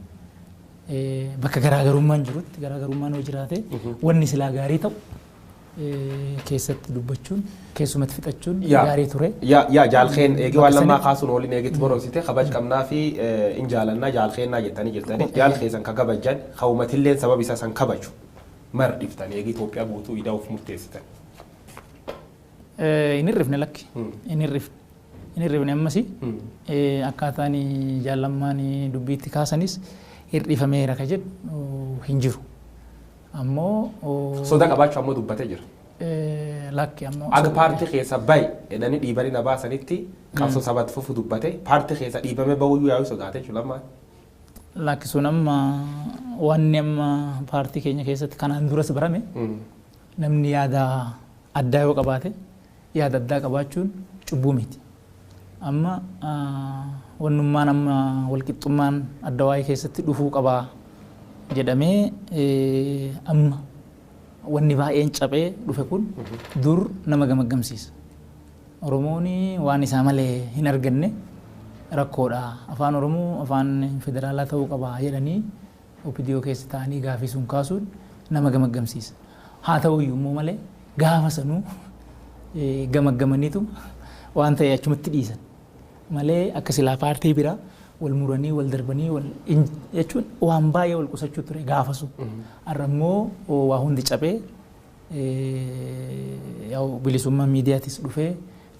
[SPEAKER 2] bakka garaagarummaan jirutti garaagarummaan yoo jiraate wanni silaa gaarii ta'u keessatti dubbachuun keessumatti fixachuun gaarii ture.
[SPEAKER 1] Yaa jaalkeen eegi waan Lammaa kaasuun waliin eegitti boroosite kabaj qabnaa fi in jaalannaa jaalkeennaa jettanii jirtanii jaalkeessan ka kabajan ka uummatilleen sababa isaa san kabaju mar dhiftanii eegi Itoophiyaa guutuu idaa of murteessitan.
[SPEAKER 2] Hin hirrifne lakki hin hirrifne ammasii akkaataan jaallammaan dubbiitti kaasanis hir'ifameera ka jedhu hin jiru. Ammoo
[SPEAKER 1] soda qabaachuu ammoo dubbatee jira.
[SPEAKER 2] Lakki ammoo.
[SPEAKER 1] Aga paartii keessa bahi jedhanii dhiibanii na baasanitti qabsoo sabatti fufu dubbate paartii keessa dhiibame bahuyyuu yaa'uu sodaate jechuudha Lammaan.
[SPEAKER 2] Lakki sun amma wanni amma paartii keenya keessatti kanaan duras barame namni yaada addaa yoo qabaate yaada addaa qabaachuun cubbuu miti. Amma wannummaan amma walqixxummaan adda waa'ee keessatti dhufuu qabaa jedhamee amma wanni baay'een cabee dhufe kun dur nama gamaggamsiisa. Oromoon waan isaa malee hin arganne rakkoodha. Afaan Oromoo afaan federaalaa ta'uu qaba jedhanii OPDO keessa taa'anii gaafii sun kaasuun nama gamaggamsiisa. Haa ta'uyyuu immoo malee gaafa sanuu gamaggamaniitu waan ta'e achumatti dhiisan malee akka silaa paartii biraa wal muranii wal darbanii wal jechuun waan baay'ee wal qusachuu ture gaafa sun. Har'a immoo waa hundi cabee bilisummaa miidiyaatis dhufee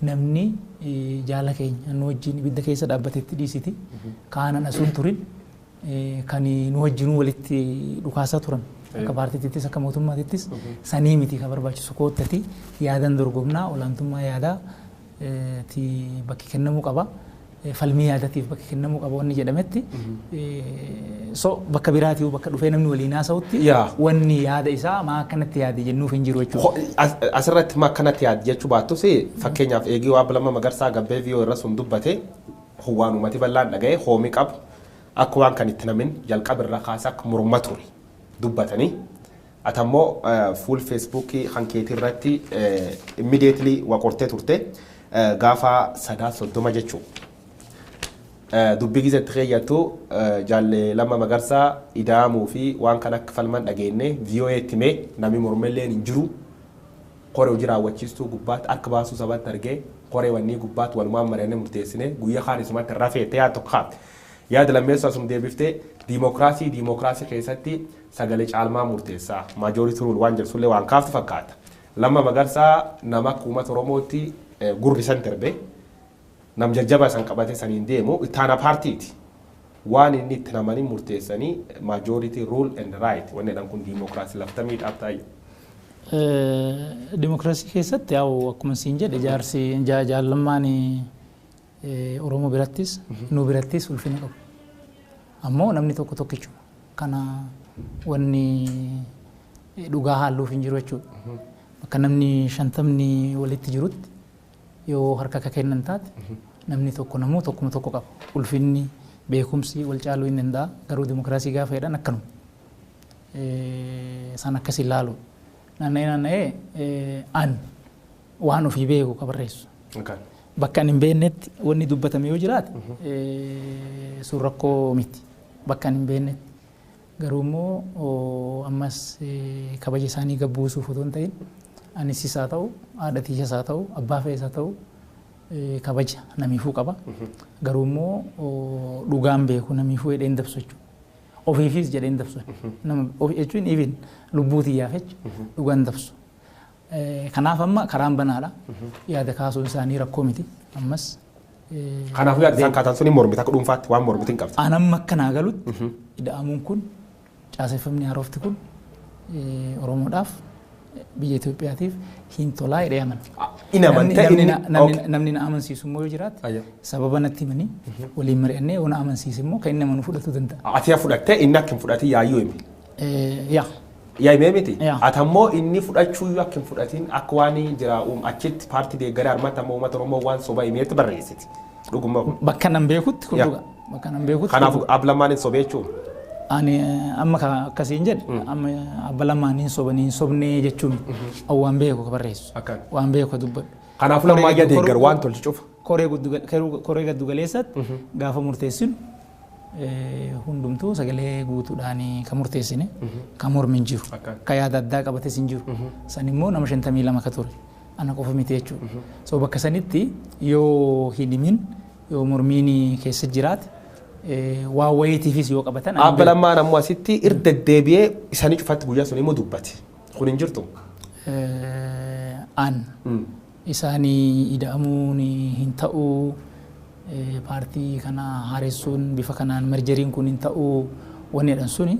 [SPEAKER 2] namni jaala keenya nu wajjin ibidda keessa dhaabbatetti dhiisiti kaanan asuun turin kan nu wajjinuu walitti dhukaasaa turan akka paartiittis akka mootummaatittis sanii miti kan barbaachisu koottati yaadan dorgomnaa olaantummaa yaadaa ti bakki kennamuu qaba. Falmii yaadatiif bakki kennamuu qaba wanni jedhametti. So bakka biraatii bakka dhufee namni waliin haasa'utti wanni yaada isaa maa akkanatti yaade jennuuf hin jiru jechuudha.
[SPEAKER 1] Asirratti maa akkanatti yaade jechuu baattus fakkeenyaaf eegii waa Lammaa Magarsaa gabbee viiyoo irra sun dubbate waan uummati bal'aan dhaga'e hoomii qabu akka waan kan itti namin jalqaba irraa kaasee akka morma ture dubbatanii. Ati ammoo fuul feesbuukii kan keetii irratti immediately waa qortee turte gaafa 30 jechuudha. Dubbii gizetti keeyyattu jaalle Lammaa Magarsaa ida'amuu fi waan kan akka falman dhageenye VOA itti himee namni mormelleen hin jiru. Koree hojii raawwachiistuu gubbaatti akka baasuu sabatti argee koree wannii gubbaatti walumaan mari'annee murteessine guyyaa kaan isumatti irraa feetee yaa tokko kaa'atte. Yaada lammeessuu asuma deebiftee diimokiraasii keessatti sagalee caalmaa murteessaa majority rule waan jedhu waan kaaftu fakkaata. Lammaa Magarsaa nama akka uummata Oromootti gurri san darbe nam jajjaba san qabate saniin deemu ittaana paartiiti. Waan inni itti namanii murteessanii majority rule and right wanni jedhan kun diimokiraasii laftamii dhaabtaa.
[SPEAKER 2] Diimokiraasii keessatti yaa'u akkuma siin jedhe jaarsi jaallammaan Oromoo birattis nu birattis ulfina qabu. Ammoo namni tokko tokkichuma. Kana wanni dhugaa haalluuf hin jiru jechuudha. Bakka namni 50 walitti jirutti yoo harka akka kennan taate namni tokko namuu tokkuma tokko qaba. Ulfinni beekumsi wal caaluu hin danda'a. Garuu diimokiraasii gaafa jedhan akkanuma. San akkas ilaalu. Naanna'ee an waan ofii beeku ka barreessu. Bakka ani hin beeknetti wanni dubbatame yoo jiraate sun rakkoo miti. Bakka ani hin beeknetti. Garuu immoo ammas kabaja isaanii gabbuusuuf otoo hin ta'in anis isaa ta'u haadha tiyyas haa ta'u abbaa fe'es haa ta'u kabaja namiifuu qaba. Garuu immoo dhugaan beeku namiifuu jedhee hin dabsu jechuudha. Ofiifis jedhee hin dabsu. Nama jechuun even lubbuu tiyyaaf jechuudha dhugaan dabsu. Kanaaf amma karaan banaadha. Yaada kaasuun isaanii rakkoo miti ammas.
[SPEAKER 1] Kanaafuu yaada isaan kaatan suni mormita akka dhuunfaatti waan mormitiin qabdi.
[SPEAKER 2] An amma akka naa galutti ida'amuun kun caaseffamni haarofti kun Oromoodhaaf biyya Itoophiyaatiif hin tolaa jedhee amana.
[SPEAKER 1] Inni amantee inni
[SPEAKER 2] Namni na amansiisu immoo yoo jiraate sababa natti himanii waliin mari'annee yoo na amansiise immoo kan inni amanu fudhatuu danda'a.
[SPEAKER 1] Ati yaa fudhattee inni akka hin fudhatin yaayyuu himi.
[SPEAKER 2] Yaa.
[SPEAKER 1] Yaa himee miti.
[SPEAKER 2] Yaa.
[SPEAKER 1] Ati ammoo inni fudhachuu iyyuu akka hin fudhatin akka waan jira achitti paartii deeggaree harmatti ammoo uummata Oromoo waan soba himeetti barreessiti. Dhuguma kun.
[SPEAKER 2] Bakka nan beekutti kun dhuga. Bakka nan beekutti.
[SPEAKER 1] Kanaafuu abba Lammaan hin sobee jechuun.
[SPEAKER 2] Ani amma akkasiin jedhe amma abba Lammaan hin sobanii hin sobnee jechuun waan beeku ka barreessu. Waan beeku ka dubbadhu.
[SPEAKER 1] Kanaafuu Lammaa ija deeggaru waan tolchi cufa.
[SPEAKER 2] Koree giddu galeessatti gaafa murteessinu hundumtuu sagalee guutuudhaan kan murteessine kan mormi hin jiru. Kan yaada addaa qabates hin jiru. San immoo nama 52 ka ture. Ana qofa miti jechuudha. So bakka sanitti yoo hin himin yoo mormiin keessa jiraate waa wayiitiifis yoo qabatan.
[SPEAKER 1] Abba Lammaan ammoo asitti irra deddeebi'ee isaanii cufatti guyyaa sun immoo dubbate. Kun hin jirtu.
[SPEAKER 2] An isaanii ida'amuun hin ta'uu paartii kana haaressuun bifa kanaan mergeriin kun hin ta'uu wanni jedhan suni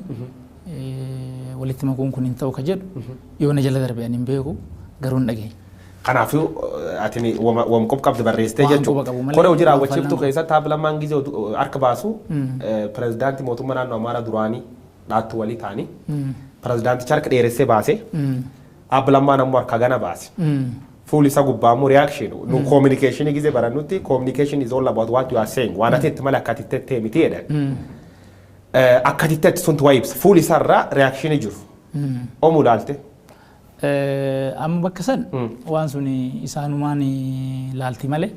[SPEAKER 2] walitti makuun kun hin ta'u ka jedhu yoo na jala darbe ani hin beeku garuu hin dhageenye.
[SPEAKER 1] Kanaafuu ati wam qob qabdi barreessitee
[SPEAKER 2] Waan
[SPEAKER 1] jechuudha.
[SPEAKER 2] quba qabu malee
[SPEAKER 1] Koree hojii
[SPEAKER 2] waan
[SPEAKER 1] raawwachiiftuu
[SPEAKER 2] fal'aan.
[SPEAKER 1] keessatti Abba Lammaan gizee harka baasu pirezidaantii mootummaa naannoo Amaaraa duraanii dhaattu walii ta'anii pirezidaanticha harka dheeressee baase Abba Lammaan ammoo harka gana baase. Fuul isa gubbaa immoo reaction nu communication gizee barannutti communication is all about what you are saying waan ati itti malee akka ati itti miti jedhan. Akka ati itti suntu waa ibsa fuul isaarraa reaction jiru. Oomuu ilaalte.
[SPEAKER 2] Amma bakka san waan sun isaanumaan laalti malee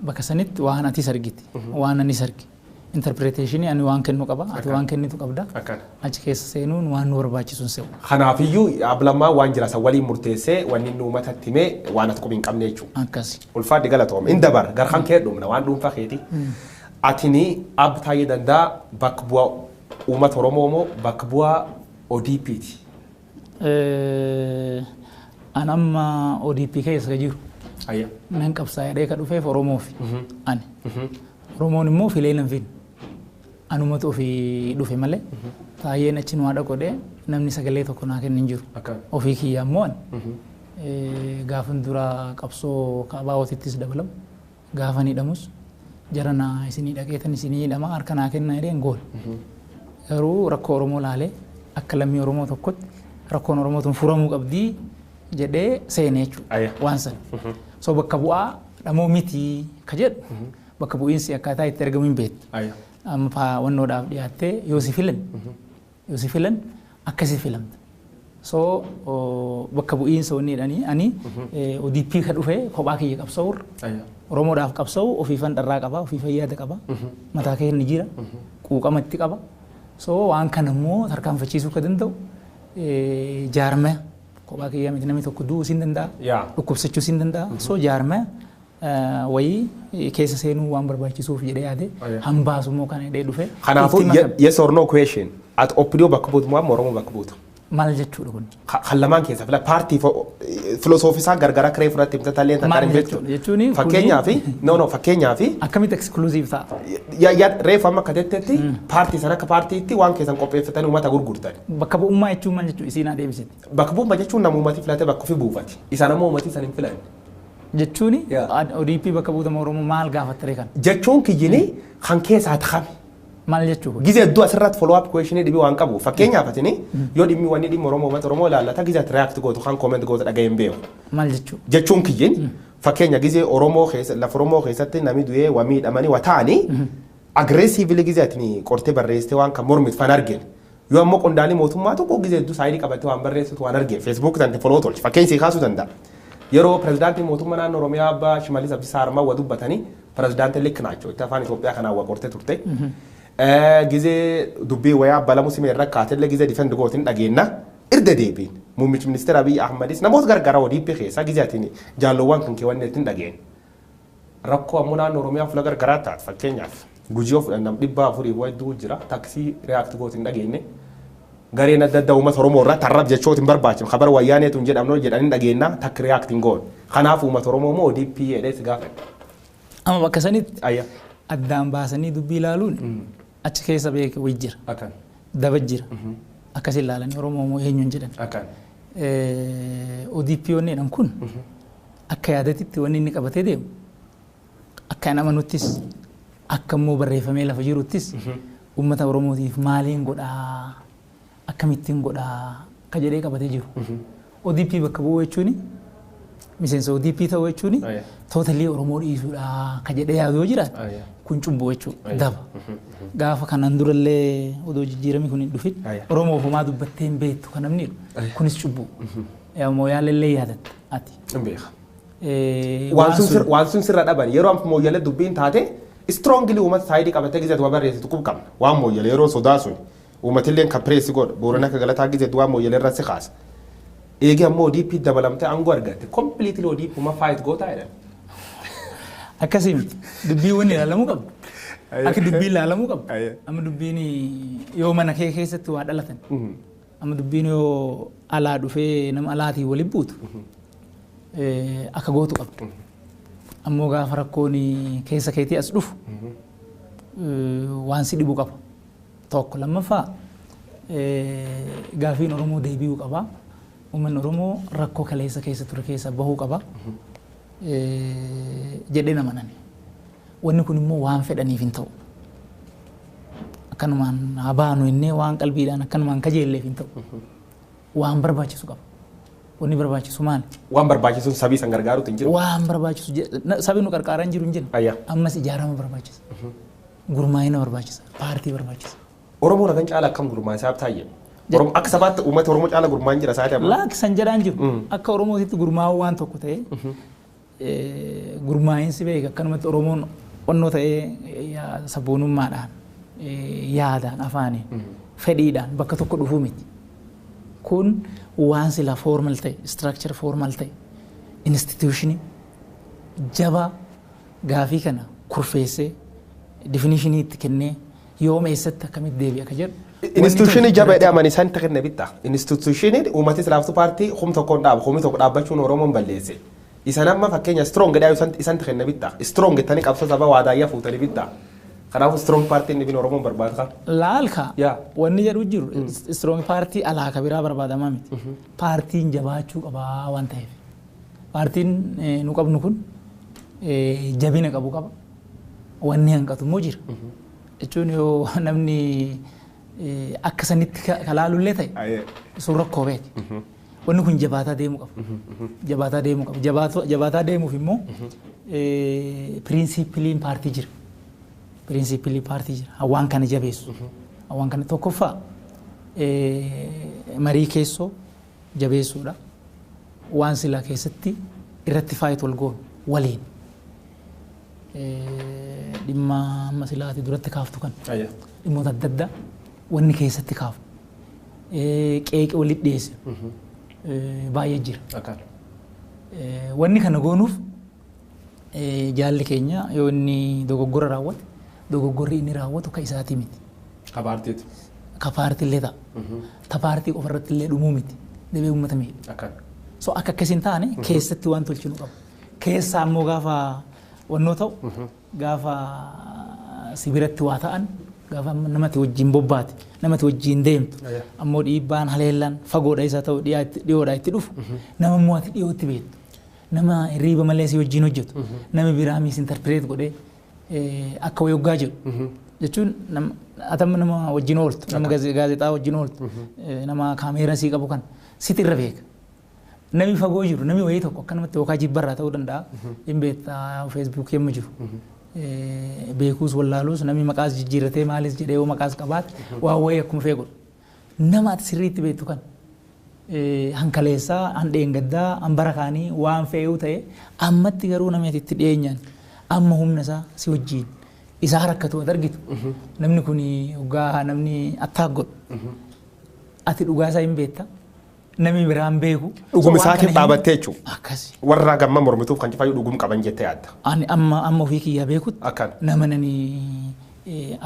[SPEAKER 2] bakka sanitti waan atis argiti waan anis argi interpretation ani waan kennu qaba ati waan kennitu qabda achi keessa seenuun waan nu barbaachisu hin se'u.
[SPEAKER 1] Kanaafiyyuu Abba Lammaan waan jira san waliin murteessee wanni inni uummatatti himee waan ati qubi hin qabne jechuudha.
[SPEAKER 2] Akkasi.
[SPEAKER 1] Ulfaadhi galatooma. Inni dabar garkan kee dhumna waan dhuunfaa keeti. Atini Abba Taayyee Danda'a bakka bu'aa uummata Oromoo moo bakka bu'aa ODP'ti?
[SPEAKER 2] An amma ODP keessa jiru nan qabsaa'ee ka dhufeef Oromoofi ani. Oromoon immoo filee nan finne. Anumatu ofii dhufe malee Taayyeen achi nu haadha godhee namni sagalee tokko naa kennu hin jiru. Ofii kiyyaa immoo ani. Gaafan dura qabsoo kabaawotittis dabalamu gaafa hidhamus jara naa isinii dhaqeetan isinii hidhama harka naa kennaa jedheen gool. Garuu rakkoo Oromoo laalee akka lammii Oromoo tokkotti rakkoon Oromoo tun furamuu qabdii jedhee seene jechuudha waan sana. So bakka bu'aa dhamoo miti ka jedhu bakka bu'iinsi akkaataa itti argamu hin beektu. Amma wannoodhaaf dhiyaattee yoo si filan yoo si filan akkasi filamta. So bakka bu'iinsa wanni jedhanii ani ODP ka dhufee kophaa kiyya qabsa'uurra Oromoodhaaf qabsa'u ofiifan dharraa qaba ofiifan yaada qaba mataa kee ni jira quuqama itti qaba. So waan kana immoo tarkaanfachiisuu ka danda'u jaarmaya kophaa kiyyaa miti namni tokko du'uu siin danda'a dhukkubsachuu siin danda'a. So jaarmaya wayii keessa seenuu waan barbaachisuuf jedhee yaade hambaasu immoo kana jedhee dhufe.
[SPEAKER 1] Kanaafuu yes or no question ati OPDO bakka buutu moo Oromoo bakka buutu?
[SPEAKER 2] Maal jechuudha kun?
[SPEAKER 1] Kan lamaan keessa fila paartii filosoofii isaa gargara kiree fudhatte himta tallee
[SPEAKER 2] tan kan beektu. Jechuun
[SPEAKER 1] fakkeenyaaf no no fakkeenyaaf
[SPEAKER 2] akkamitti exclusive ta'a?
[SPEAKER 1] Ya reefu amma akka jettetti paartii sana akka paartiitti waan keessan qopheeffatanii uummata gurgurtan.
[SPEAKER 2] Bakka bu'ummaa jechuun maal jechuudha isiin adeemsite?
[SPEAKER 1] Bakka bu'ummaa jechuun nama uummati filate bakka ofii buufati. Isaan ammoo uummati san hin filanne.
[SPEAKER 2] Jechuun ODP bakka buutama Oromoo maal gaafattare kan?
[SPEAKER 1] Jechuun kiyyini kan keessaa ta'ame.
[SPEAKER 2] Maal jechuudha?
[SPEAKER 1] Gizee hedduu asirratti follow up question dhibii waan qabu. Fakkeenyaaf atini yoo dhimmi wanni dhimma Oromoo uummata Oromoo ilaallata gizee ati react gootu kan comment gootu dhaga'ee hin beeku.
[SPEAKER 2] Maal jechuudha?
[SPEAKER 1] Jechuun kiyyin fakkeenya gizee Oromoo keessa lafa Oromoo keessatti namni du'ee waa miidhamanii waa ta'anii aggressively gizee atini qortee barreessitee waan kan mormitu fan argine. Yoo ammoo qondaalii mootummaa tokko gizee hedduu saayidii qabatee waan barreessitu waan argine Facebook tante follow tolchi fakkeenya sii kaasuu danda'a. Yeroo pirezidaantiin mootummaa naannoo Oromiyaa abbaa Shimallis Abdiisaa Harmaa waa dubbatanii pirezidaantiin likki naachoo itti afaan Itoophiyaa kanaan waa qortee turte. Gizee dubbii wayaa balamu simee irra kaatellee gizee defend gootiin dhageenna irda deebiin muummichi ministeera Abiy Ahmadis namoota gargaara ODP keessaa gizee atiin jaalloowwan kan keewwanne ittiin dhageen. Rakkoo ammoo naannoo Oromiyaa fuula gargaraa taate fakkeenyaaf Gujii yoo fudhan nam 400 hedduu jira taksii react gootiin dhageenye. Gareen adda addaa uummata Oromoo irraa tarrab jechoota hin barbaachifne kabar wayyaaneetu hin jedhamnu jedhanii dhageenna takka react hin goone. Kanaaf uummata Oromoo immoo ODP jedhee si gaafadhe.
[SPEAKER 2] Amma bakka sanitti addaan baasanii dubbii ilaaluun achi keessa beeke wayii jira. Daba jira. Akkas ilaalanii Oromoo moo eenyuun jedhan. ODP wanni jedhan kun akka yaadatitti wanni inni qabatee deemu akka hin amanuttis akka immoo barreeffamee lafa jiruttis uummata Oromootiif maaliin godhaa akkamittiin godhaa akka jedhee qabatee jiru. ODP bakka bu'uu jechuun miseensa ODP ta'uu jechuun tootalii Oromoo dhiisuudha akka jedhee yaadu yoo jiraate kun cubbuu jechuudha daba. Gaafa kanaan durallee odoo jijjiiramni kun hin dhufin Oromoof homaa dubbattee hin beektu kan namni jedhu kunis cubbuu. Mooyaalellee yaadatta ati.
[SPEAKER 1] Hin beeka. Waan sun sirra dhaban yeroo amma mooyyalee dubbiin taate strongly uummata saayidii qabatee gizeetu waa barreessitu qub qabna. Waan mooyyalee yeroo sodaa sun uummatillee kan pireessi godhu Boorana akka galataa gizeetu waan mooyyalee irra si kaasa. Eegi ammoo ODP dabalamtee aangoo argatte completely ODP uma fight gootaa jedhan.
[SPEAKER 2] Akkasii miti dubbii wanni ilaalamuu qabdu. Akka dubbii ilaalamuu qabdu. Amma dubbiin yoo mana kee keessatti waa dhalatan. Amma dubbiin yoo alaa dhufee nama alaatii waliin buutu akka gootu qabdu. Ammoo gaafa rakkoon keessa keetii as dhufu waan si dhibu qaba. Tokko lammaffaa gaafiin Oromoo deebi'uu qaba. Uummanni Oromoo rakkoo kaleessa keessa ture keessa bahuu qaba. Jedhee nama nani. Wanni kun immoo waan fedhaniif hin ta'u. Akkanumaan haa baanu innee waan qalbiidhaan akkanumaan kajeelleef hin ta'u. Waan barbaachisu qaba. Wanni barbaachisu maali?
[SPEAKER 1] Waan barbaachisu sabii san gargaaruutu hin jiru.
[SPEAKER 2] Waan barbaachisu sabi nu qarqaaraa hin jiru hin jennu. Ammas ijaarama barbaachisa. Gurmaa'ina barbaachisa. Paartii barbaachisa.
[SPEAKER 1] Oromoon hagan caala akkam gurmaa'e saab taayye? Akka sabaatti uummata Oromoo caala gurmaa'in jira sa'aatii amma.
[SPEAKER 2] Laaksan jedhaan jiru. Akka Oromootitti gurmaa'uu waan tokko ta'e gurmaa'insi beeka akkanumatti Oromoon onnoo ta'ee sabboonummaadhaan yaadaan afaaniin fedhiidhaan bakka tokko dhufuu miti. Kun waan sila formal ta'e structure formal ta'e institutionii jabaa gaafii kana kurfeessee definitionii itti kennee yooma eessatti akkamitti deebi'a akka jedhu.
[SPEAKER 1] Institutionii jabaa jedhee amani isaan kenne bitta. Institutioniin uummatis laaftuu paartii hum tokkoon dhaabu humni tokko dhaabbachuun Oromoon balleesse. Isaan amma fakkeenya strong jedhee isaan kenne bitta. Strong jettanii qabsoo saba waadaayyaa fuutanii bitta. Kanaafuu strong paartiin dhibin Oromoon barbaada.
[SPEAKER 2] Laalka wanni jedhu jiru strong paartii alaa ka biraa barbaadamaa miti. Paartiin jabaachuu qabaa waan ta'eef. Paartiin nu qabnu kun jabina qabu qaba. Wanni hanqatu immoo jira. Jechuun yoo namni akka sanitti kalaalullee ta'e sun rakkoo beeki. Wanni kun jabaataa deemuu qaba. Jabaataa deemuu qaba. Jabaataa deemuuf immoo piriinsiipiliin paartii jira. Piriinsiipilii paartii jira. Waan kana jabeessu. Waan kana tokkoffaa marii keessoo jabeessuudha. Waan silaa keessatti irratti faayitu wal goonu waliin. Dhimma amma silaati duratti kaaftu kan dhimmoota adda addaa wanni keessatti kaafu qeeqee walitti dhiyeessu baay'ee jira. Wanni kana goonuuf jaalli keenya yoo inni dogoggora raawwate dogoggorri inni raawwatu ka isaatii miti.
[SPEAKER 1] Ka paartiiti.
[SPEAKER 2] Ka paartiillee ta'a. Ta paartii qofarratti illee dhumuu miti. Dhibee uummata miidha. So akka akkas hin taane keessatti waan tolchinu qabu. Keessaa immoo gaafa wannoo ta'u gaafa sibiratti waa ta'an gaafa namatti wajjin bobbaate namatti wajjin deemtu ammoo dhiibbaan haleellaan fagoodha isaa ta'u dhiyoodha itti dhufu nama immoo ati dhiyootti beektu nama hirriiba malee si wajjin hojjetu nama biraa miis interpreet godhee akka wayoggaa jedhu jechuun atamma nama wajjin ooltu nama gaazexaa wajjin ooltu nama kaameeraa sii qabu kan sitti irra beeka. Namni fagoo jiru namni wayii tokko akkanumatti yookaan jibbarraa ta'uu danda'a hin beektaa feesbuukii amma jiru. Beekuus wallaaluus namni maqaas jijjiirratee maalis jedhee yoo maqaas qabaate waan wayii akkuma fee godhu. Nama ati sirriitti beektu kan hankaleessaa, handheengaddaa, hanbara kaanii waan fe'uu ta'e ammatti garuu namni ati itti dhiyeenyaan amma humna isaa si wajjin isaa rakkatu ati argitu. Namni kun dhugaa namni attaak godhu. Ati dhugaa isaa hin beekta. Namni biraan beeku.
[SPEAKER 1] Dhuguma isaatiin dhaabattee jechuudha.
[SPEAKER 2] Akkasi.
[SPEAKER 1] Warra gamma mormituuf kan cufaayyuu dhugum qaban jettee yaadda.
[SPEAKER 2] Ani amma amma ofii kiyyaa beekutti nama nani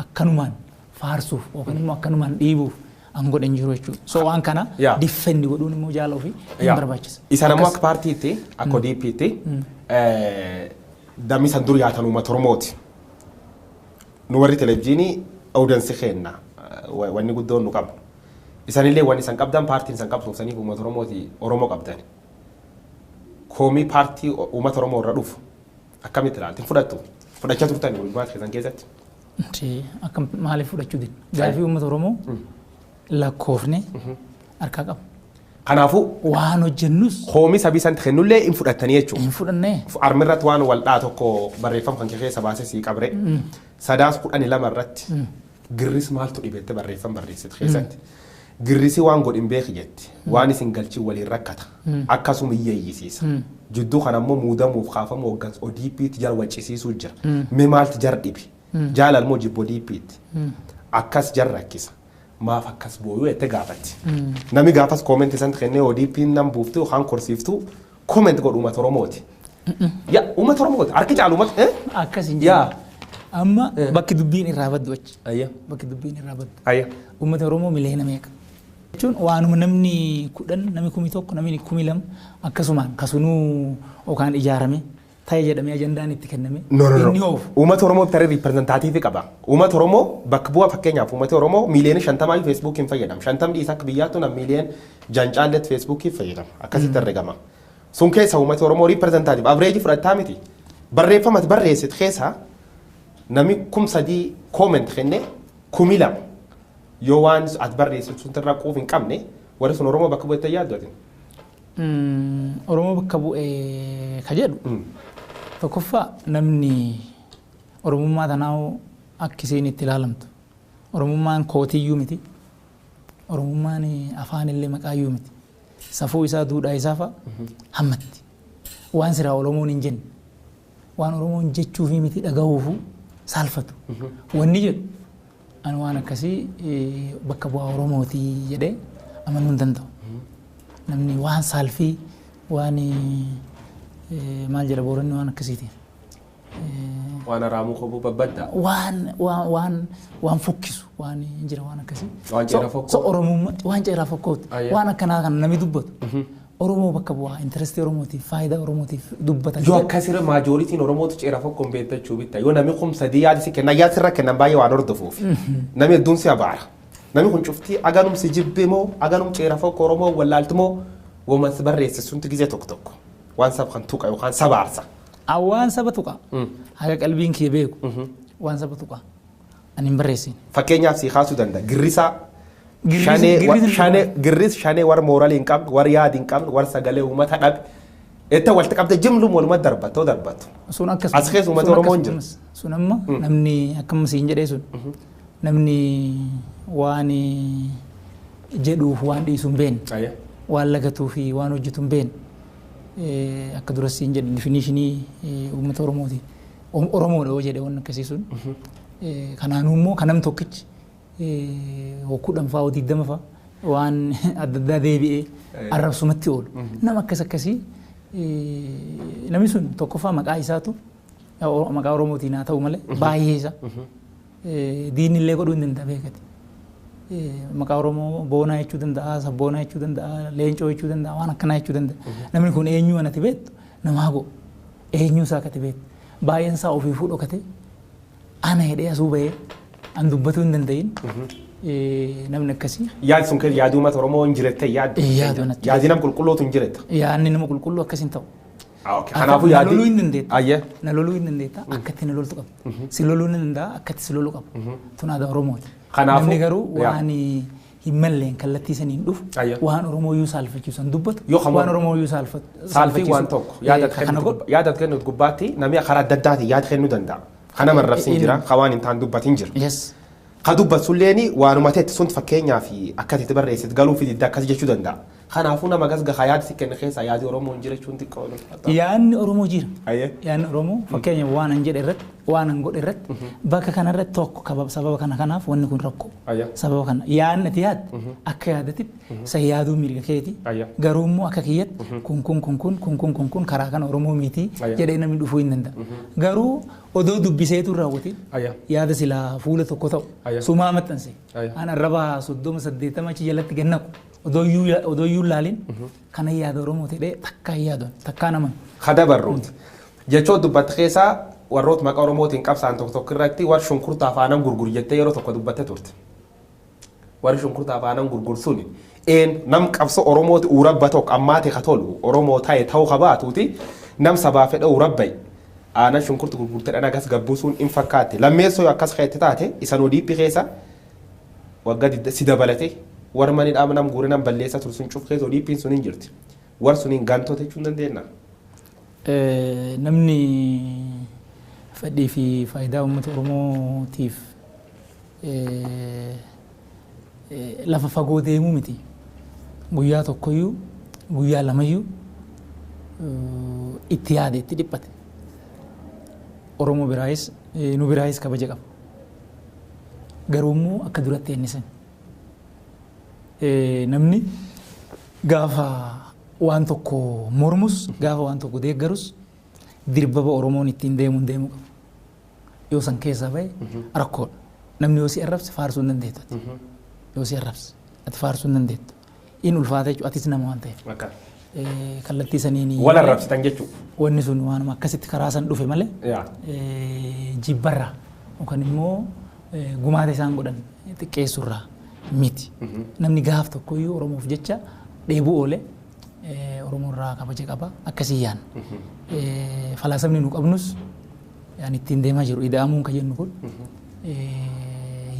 [SPEAKER 2] akkanumaan faarsuuf yookaan immoo akkanumaan dhiibuuf an godhan jiru jechuudha. So waan kana diffendi godhuun immoo jaala ofii hin barbaachisa.
[SPEAKER 1] Isaan ammoo akka paartiitti akka ODP'tti dammi san dur yaatan uummata Oromooti. Nu warri televizyiinii audiensi keenna wanni guddoon nu qabnu. Isaanillee wanni isaan qabdan paartiin isaan qabdu saniif uummata Oromooti Oromoo qabdan. Koomii paartii uummata Oromoo irra dhufu akkamitti ilaalti? Fudhattu? Fudhachaa turtan walgumaa keessan keessatti?
[SPEAKER 2] Akkam maaliif fudhachuu didna? Gaafii uummata Oromoo lakkoofne harkaa qaba.
[SPEAKER 1] Kanaafuu
[SPEAKER 2] waan hojjennus
[SPEAKER 1] koomii sabii isaan kennullee hin fudhattanii jechuudha.
[SPEAKER 2] Hin fudhannee.
[SPEAKER 1] Armirratti waan wal dhaa tokko barreeffama kan keessa baasee sii qabre. 12 irratti girris maaltu dhibeette barreeffama barreessite keessatti. Girrisi waan godhin beeki jetti. Waan isin galchin waliin rakkata. Akkasuma iyyeeyyisiisa. Jidduu kana ammoo muudamuuf kaafamu hooggansa ODP'tti jara waccisiisuu jira. Mee maaltu jar dhibi? Jaalal moo jibbo ODP'tti? Akkas jar rakkisa. Maaf akkas booyuu jettee gaafatti. Namni gaafas koomenti isaan kennee ODP'n nam buuftu yookaan korsiiftu koomenti godhu uummata Oromooti. Yaa uummata Oromooti. Harki caalu uummata.
[SPEAKER 2] Akkas hin jiru. Amma bakki dubbiin irraa baddu achi. Bakki dubbiin irraa baddu. Uummata Oromoo miliyoona meeqa? Jechuun waanuma namni 10 namni 1000 namni 2000 akkasumaan kasunuu yookaan ijaarame ta'e jedhamee ajandaan itti kenname inni oofu.
[SPEAKER 1] Uummata Oromoo tarii riiprezentaatiivii qaba. Uummata Oromoo bakka bu'aa fakkeenyaaf uummata Oromoo miiliyoona 50 feesbuukiin fayyadama. 50 dhiisa akka biyyaattu nam miiliyoona jancaalletti feesbuukiin fayyadama. Akkasitti herregama. Sun keessa uummata Oromoo riiprezentaatiiv avreejii fudhattaa miti. Barreeffama barreessite keessa namni 3000 kooment kenne 2000 yoo waan ati barreessitu sun irraa quuf hin qabne warri sun Oromoo bakka bu'etti yaaddu ati.
[SPEAKER 2] Oromoo bakka bu'ee ka jedhu tokkoffaa namni Oromummaa tanaa akka isheen itti ilaalamtu. Oromummaan kootiyyuu miti. Oromummaan afaanillee maqaayyuu miti. Safuu isaa duudhaa isaa fa'a hammatti. Waan siraa Oromoon hin jenne. Waan Oromoon jechuufii miti dhagahuufuu saalfatu. Wanni jedhu ani waan akkasii bakka bu'aa Oromootii jedhee amanuu hin danda'u. Namni waan saalfii waan maal jedha booranni waan akkasiiti.
[SPEAKER 1] Waan haraamuu qobuu babbadda.
[SPEAKER 2] Waan fokkisu waan hin jira waan akkasii.
[SPEAKER 1] Waan ceeraa fokkoo.
[SPEAKER 2] Oromummaa waan ceeraa fokkooti. Waan akkanaa kana namni dubbatu. Oromoo bakka bu'aa intarestii Oromootiif faayidaa Oromootiif dubbatan.
[SPEAKER 1] Yoo akkasirra maajooritiin Oromootu ceeraa fokkoo hin beektu jechuu bitta. Yoo namni 3000 yaada si kenna yaada sirra kennan baay'ee waan hordofuuf. Namni hedduun si abaara. Namni kun cuftii aganum si jibbe moo aganum ceeraa fokkoo Oromoo wallaaltu moo woman si barreesse sunti gizee tokko tokko. Waan saba kan tuqa yookaan saba aarsa.
[SPEAKER 2] Waan saba tuqa. Haga qalbiin kee beeku. Waan saba tuqa. Ani hin barreessine.
[SPEAKER 1] Fakkeenyaaf si kaasuu danda'a. Girrisaa. Shanee girris shanee warra mooraalii hin qabne, warra yaada hin qabne, warra sagalee uummata dhabe. Itti walitti qabde jimluun walumatti darbatoo darbatu.
[SPEAKER 2] Sun akkasuma.
[SPEAKER 1] As keessa uummata Oromoo hin jiru.
[SPEAKER 2] Sun amma namni akkuma siin jedhee sun namni waan jedhuuf waan dhiisu hin beekne. Waan lagatuu fi waan hojjetu hin beekne. Akka dura siin jedhe difinishinii uummata Oromooti. Oromoodha yoo jedhe waan akkasii sun. Kanaanuu immoo kan nam tokkichi 10 fa'aa 20 fa'aa waan adda addaa deebi'ee arrabsumatti oolu. Nama akkas akkasii namni sun tokkoffaa maqaa isaatu maqaa Oromootiin haa ta'u malee baay'ee isa diinni illee godhuu hin danda'a beekati. Maqaa Oromoo boonaa jechuu danda'a, sabboonaa jechuu danda'a, leencoo jechuu danda'a, waan akkanaa jechuu danda'a. Namni kun eenyu anati beektu namaa go'u. Eenyu isaa akkati beektu. Baay'een isaa ofiifuu dhokate ana hidhee asuu bahee an dubbatuu hin danda'in. Namni akkasii.
[SPEAKER 1] Yaadi sun yaadi uummata Oromoo hin jirette yaaddu.
[SPEAKER 2] Yaadu natti.
[SPEAKER 1] Yaadi nama qulqulluutu hin jirette.
[SPEAKER 2] Yaadni nama qulqulluu akkas hin ta'u.
[SPEAKER 1] Kanaafuu yaadi.
[SPEAKER 2] Na loluu hin dandeetta.
[SPEAKER 1] Ayyee.
[SPEAKER 2] Na loluu hin dandeetta. Akkatti na loltu qabda. Si loluu hin danda'a. Akkatti si loluu qaba. Tun aadaa Oromooti.
[SPEAKER 1] Kanaafuu.
[SPEAKER 2] Namni garuu waan hin malleen kallattii saniin dhufu waan Oromoo iyyuu saalfachiisan dubbatu waan Oromoo iyyuu
[SPEAKER 1] saalfachiisu. Saalfii waan tokko yaada kennuut gubbaatti namni karaa adda addaatiin yaada kennuu danda'a. Kana marrabsiin jira ka waan hin taane dubbatiin jira. Ka dubbatsulleen waanuma ta'etti sun fakkeenyaa fi akka itti barreessitu galuu fi didda akkas jechuu danda'a. Kanaafuu nama gas gahaa yaadi si kenne keessaa yaadi Oromoo hin jira jechuun xiqqoo.
[SPEAKER 2] Yaadni Oromoo jira. Yaadni Oromoo fakkeenya waan an jedhe irratti waan an godhe irratti bakka kanarratti tokko sababa kana kanaaf wanni kun rakkoo. Sababa kana yaadni ati yaadde akka yaadatitti san yaaduu mirga keeti. Garuu immoo akka kiyyatti kun kun kun kun kun kun kun kun karaa kana Oromoo miti jedhee namni dhufuu hin danda'a. Garuu odoo dubbiseetu raawwatiin yaada silaa fuula tokko ta'u sumaa maxxanse an arraba 38 achi jalatti gannaqu odoo iyyuu laalin kana yaada Oromoo ta'ee takkaa yaadoon takkaa naman.
[SPEAKER 1] Kadabarruuti. Jechoota dubbatte keessaa warroota maqaa Oromootiin qabsaan tokko tokko irratti warri shunkurtaa afaanan gurguru jettee yeroo tokko dubbatte turte. Warri shunkurtaa afaanan gurguru suni een nam qabsoo Oromooti uurabba tokko ammaati ka tolu Oromoo ta'e ta'uu qabaatuuti nam sabaa fedha uurabba'i. Aanan shunkurtu gurgurtee dhaan akkas gabbuusuun hin fakkaatti. Lammeessoo akkas keetti taate isan ODP keessa waggaa si dabalate warra mani dhaama nam guure nam balleessa ture sun cuf keessa ODP'n sun hin jirti. Warri sun hin gantoota jechuun dandeenya.
[SPEAKER 2] Namni fedhii fi faayidaa uummata Oromootiif lafa fagoo deemuu miti. Guyyaa tokkoyyuu guyyaa lamayyuu itti yaade itti dhiphate. Oromoo biraayis nu biraayis kabaja qaba. Garuu immoo akka duratti eennisan. Namni gaafa waan tokko mormus gaafa waan tokko deeggarus dirbaba Oromoon ittiin deemuun deemuu qaba. Yoo san keessaa bahe rakkoodha. Namni yoo si arrabse faarsuu hin dandeettu ati. Yoo si arrabse ati faarsuu hin dandeettu. Inni ulfaata jechuudha atis nama waan ta'eef. Kallattii saniin.
[SPEAKER 1] Wal arrabsitan jechuudha.
[SPEAKER 2] Wanni sun waanuma akkasitti karaa san dhufe malee. Jibbarraa yookaan immoo gumaata isaan godhan xiqqeessurraa miti. Namni gaaf tokkoyyuu Oromoof jecha dheebuu oole Oromoorraa kabaja qaba akkasii yaadna. Falaasamni nu qabnus yaan ittiin deemaa jiru ida'amuun kan jennu kun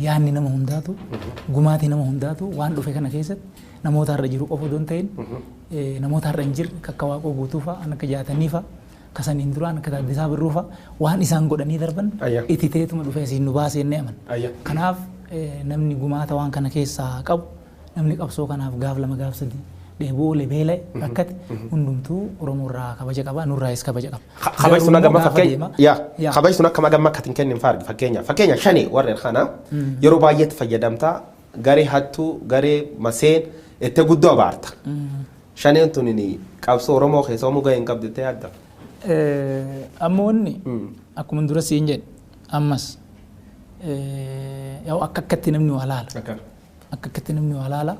[SPEAKER 2] yaadni nama hundaatu gumaatii nama hundaatu waan dhufe kana keessatti namoota har'a jiru qofa odoo hin ta'in namoota har'a hin jirre akka Waaqoo Guutuu fa'a akka Jaatanii fa'a kasaniin duraan akka Taaddasaa Birruu fa'a waan isaan godhanii darban itti ta'eetuma dhufee asiin nu baasee inni amana. Kanaaf namni gumaata waan kana keessaa qabu namni qabsoo kanaaf gaaf lama gaaf sadii dheebuu oole beela'e rakkate hundumtuu Oromoorraa kabaja qaba nurraayis kabaja qaba.
[SPEAKER 1] Kabajni sun akka fakkeenya kabajni sun akka gamma akka hin kennin faargi fakkeenya fakkeenya shani warreen kana yeroo baay'eetti fayyadamtaa garee hattuu garee maseen itti guddoo abaarta. Shaneen tun qabsoo Oromoo keessa hoomuu gahee hin qabdu jettee yaadda.
[SPEAKER 2] Amma wanni akkuma dura siin jedhe ammas akka akkatti namni waa laala. Akka akkatti namni waa laala.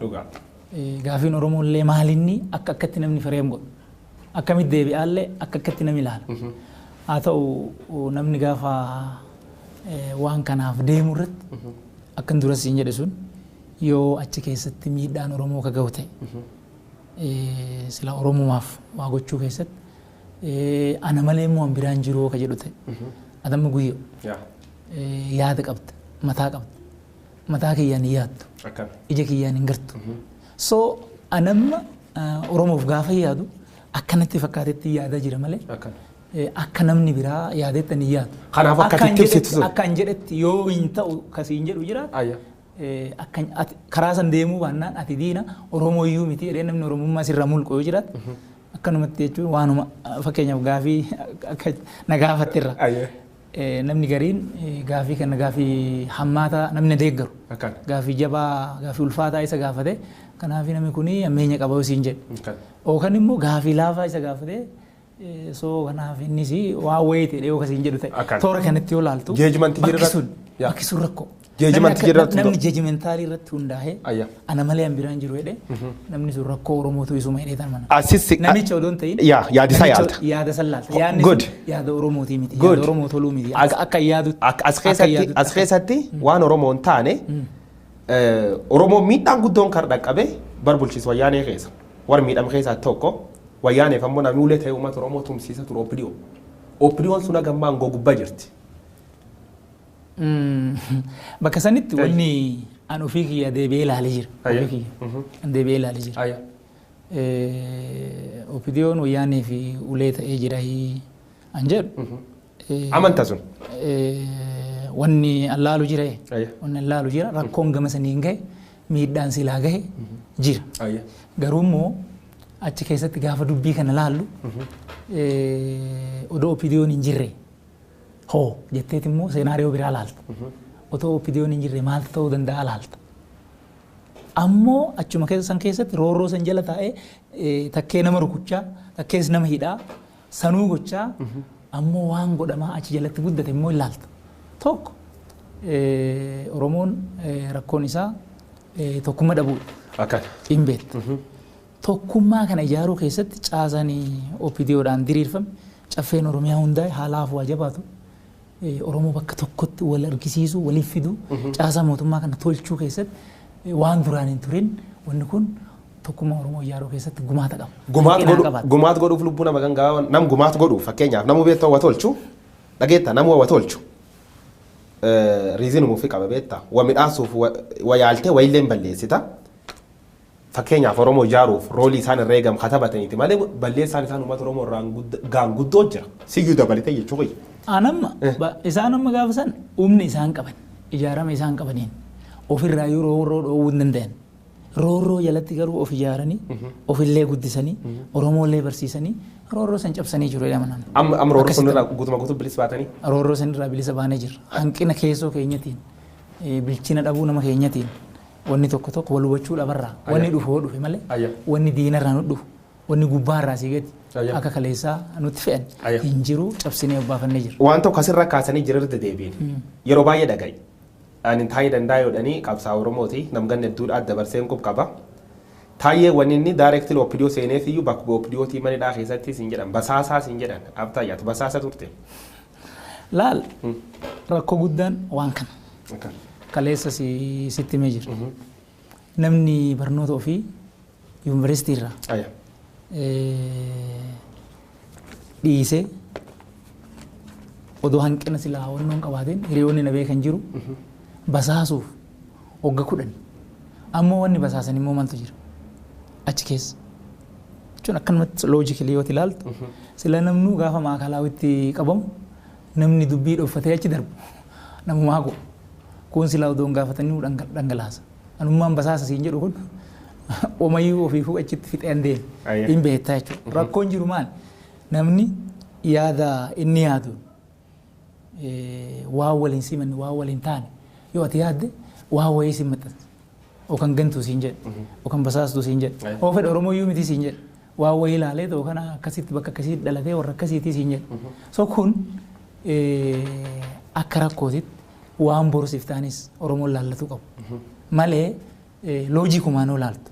[SPEAKER 2] Gaafiin Oromoo illee maalinni akka akkatti namni fireem godhu. Akkamitti deebi'aallee akka akkatti namni ilaala. Haa ta'u namni gaafa waan kanaaf deemu irratti akkan dura siin jedhe sun yoo achi keessatti miidhaan Oromoo ka gahu ta'e sila Oromumaaf waa gochuu keessatti Ana malee immoo an biraan jiru ka jedhu ta'e. Adamma guyyoo yaada qabda, mataa qabda. Mataa kiyyaan hin yaaddu. Ija kiyyaan hin gartu. So anamma Oromoof gaafa yaadu akkanatti fakkaatetti yaadaa jira malee akka namni biraa yaadetti ani yaadu.
[SPEAKER 1] Kanaaf akka ati ibsitu sun.
[SPEAKER 2] Akka an jedhetti yoo hin ta'u kasiin jedhu jiraatu. Akka karaa san deemuu baannaan ati diina Oromoo iyyuu miti jedhee namni Oromummaa sirraa mulqu yoo jiraatu. Akkanumatti jechuun waanuma fakkeenyaaf gaafii akka na gaafatterra. Namni gariin gaafii kana gaafii hammaataa namni deeggaru. Gaafii jabaa gaafii ulfaataa isa gaafate kanaaf namni kun hammeenya qaba yoo siin jedhe. Yookaan immoo gaafii laafaa isa gaafate soo kanaaf innis waan wayii ta'e yoo kasiin jedhu ta'e. Toora kanatti yoo laaltu bakki sun rakkoo.
[SPEAKER 1] Jeejimantii irratti
[SPEAKER 2] namni jeejimentaalii irratti hundaa'ee ana malee an biraan jiru jedhee namni sun rakkoo Oromootu isuma jedhee tan mana. Namicha odoo hin ta'in.
[SPEAKER 1] Yaada isaa yaalta.
[SPEAKER 2] Yaada san laalta. Yaadni sun yaada Oromootii miti. Yaada Oromoo toluu miti. Akka yaadutti.
[SPEAKER 1] As keessatti waan Oromoo hin taane Oromoo miidhaan guddoon kan dhaqqabe bar bulchiinsa wayyaanee keessa. Warra miidhame keessaa tokko wayyaaneef ammoo namni ulee ta'e uummata Oromoo tumsiisa ture OPDO. OPDOon sun hagammaa aangoo gubbaa jirti.
[SPEAKER 2] Bakka sanitti wanni an ofii kiyya deebi'ee ilaalee jira. Ofii kiyya an deebi'ee ilaalee jira. OPDOon wayyaanee fi ulee ta'ee jira an jedhu.
[SPEAKER 1] Amantaa sun.
[SPEAKER 2] Wanni an laalu jira. Wanni an laalu jira rakkoon gama saniin gahe miidhaan silaa gahe jira. Garuu immoo achi keessatti gaafa dubbii kana laallu odoo OPDOon hin jirre hoo jetteet immoo seenaariyoo biraa laalta. Otoo OPDOon hin jirre maaltu ta'uu danda'a laalta. Ammoo achuma keessa san keessatti roorroo san jala taa'ee takkee nama rukuchaa takkees nama hidhaa sanuu gochaa ammoo waan godhamaa achi jalatti guddate immoo ilaalta. Tokko Oromoon rakkoon isaa tokkummaa dhabuudha. Hin beektu. Tokkummaa kana ijaaruu keessatti caasaan OPDOdhaan diriirfame caffeen Oromiyaa hundaa'e haala hafuu jabaatu Oromoo bakka tokkotti wal argisiisuu waliif fiduu caasaa mootummaa kana tolchuu keessatti waan duraan hin turin wanni kun tokkummaa Oromoo ijaaruu keessatti gumaata qaba.
[SPEAKER 1] Gumaat godhuuf lubbuu nama gangaa nam gumaat godhuuf fakkeenyaaf namuu beektaa wa tolchu dhageetta namuu wa tolchu riizinumuu fi qaba beektaa wa midhaasuuf wa yaaltee wa illee balleessita. Fakkeenyaaf Oromoo ijaaruuf roolii isaan irra eegamu katabataniiti malee balleessaan isaan uummata Oromoo irraan gaanguddoo jira. Siyyuu dabalatee jechuudha.
[SPEAKER 2] Anamma isaan amma gaafa san humni isaan qaban ijaarama isaan qabaniin ofirraa yoo roorroo dhoowwuu hin danda'an. Roorroo jalatti garuu of ijaaranii ofillee guddisanii Oromoollee barsiisanii roorroo san cabsanii jiru jedhama namni.
[SPEAKER 1] Amma roorroo sun irraa guutumaa guutuu bilisa baatanii?
[SPEAKER 2] Roorroo san irraa bilisa baanee jirra. Hanqina keessoo keenyatiin bilchina dhabuu nama keenyatiin wanni tokko tokko wal hubachuu dhabarraa wanni dhufu hoo dhufe malee wanni diinarraa nu dhufu wanni gubbaarraa asii gadi akka kaleessaa nutti fe'an hin jiru cabsinee obbaafannee jirra.
[SPEAKER 1] Waan tokko asirra kaasanii jiru irra deebiin yeroo baay'ee dhaga'i. Ani taa'ee danda'a yoodhanii qabsaa Oromooti namganne hedduudhaan dabarseen qub qaba. Taa'ee wanni inni daayireektii OPDO seeneef iyyuu bakka OPDOtii manidhaa keessatti siin jedhan basaasaa siin jedhan abtaa yaatu basaasa turte.
[SPEAKER 2] Laal rakkoo guddaan waan kana. Kaleessa sitti himee jira. Namni barnoota ofii yuunivarsiitii irraa dhiisee odoo hanqina silaa hawwannoo hin qabaatin hiriyoonni na beekan jiru basaasuuf wagga 10 ammoo wanni basaasan immoo maaltu jira achi keessa. Jechuun akkanumatti loojikilii yoo ilaaltu sila namnuu gaafa maakalaawwitti qabamu namni dubbii dhoffatee achi darbu namumaa go'u. Kun silaa odoo hin gaafatanii dhangalaasa. Anummaan basaasa siin jedhu kun omayyuu ofiifuu achitti fixee hin deemu. Hin beektaa jechuudha. Rakkoon jiru maal? Namni yaada inni yaadu waan waliin simanne waan waliin taane yoo ati yaadde waan wayii si maxxansa. Yookaan gantuu siin jedhe yookaan basaastuu siin jedhe oo fedha Oromoo iyyuu miti siin jedhe waan wayii ilaalee yookaan akkasitti bakka akkasiitti dhalatee warra akkasiitii siin jedhe. So kun akka rakkootitti waan borusiif ta'anis Oromoon laallatu qabu. Malee loojikumaan yoo laaltu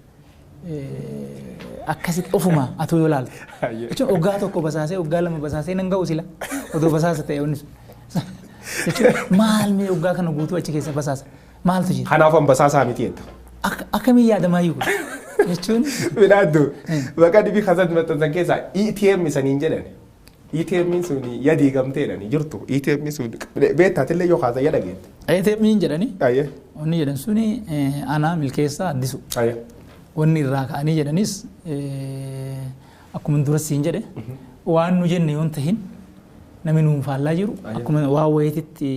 [SPEAKER 2] akkasitti ofuma atuu yoo laaltu. Jechuun waggaa tokko basaasee waggaa lama basaasee nan ga'u sila odoo basaasa ta'e onni sun. Jechuun maal mee waggaa kana guutuu achi keessa basaasa maaltu jira?
[SPEAKER 1] Kanaaf an basaasaa miti jetta.
[SPEAKER 2] Akkamiin yaadamaa iyyuu kun? Jechuun.
[SPEAKER 1] Midhaaddu bakka dhibii kasatti maxxansan keessaa ETM saniin jedhan. ATM sun yadiigamteedhani jirtu. ATM sun beektaatillee yoo kaasa yada geette.
[SPEAKER 2] ATM jedhani. Wanni jedhan suni anaa Milkeessaa Addisu. Wanni irraa ka'anii jedhanis akkuma dura siin jedhe waan nu jenne yoon tahin namni nuun faallaa jiru akkuma waa wayiititti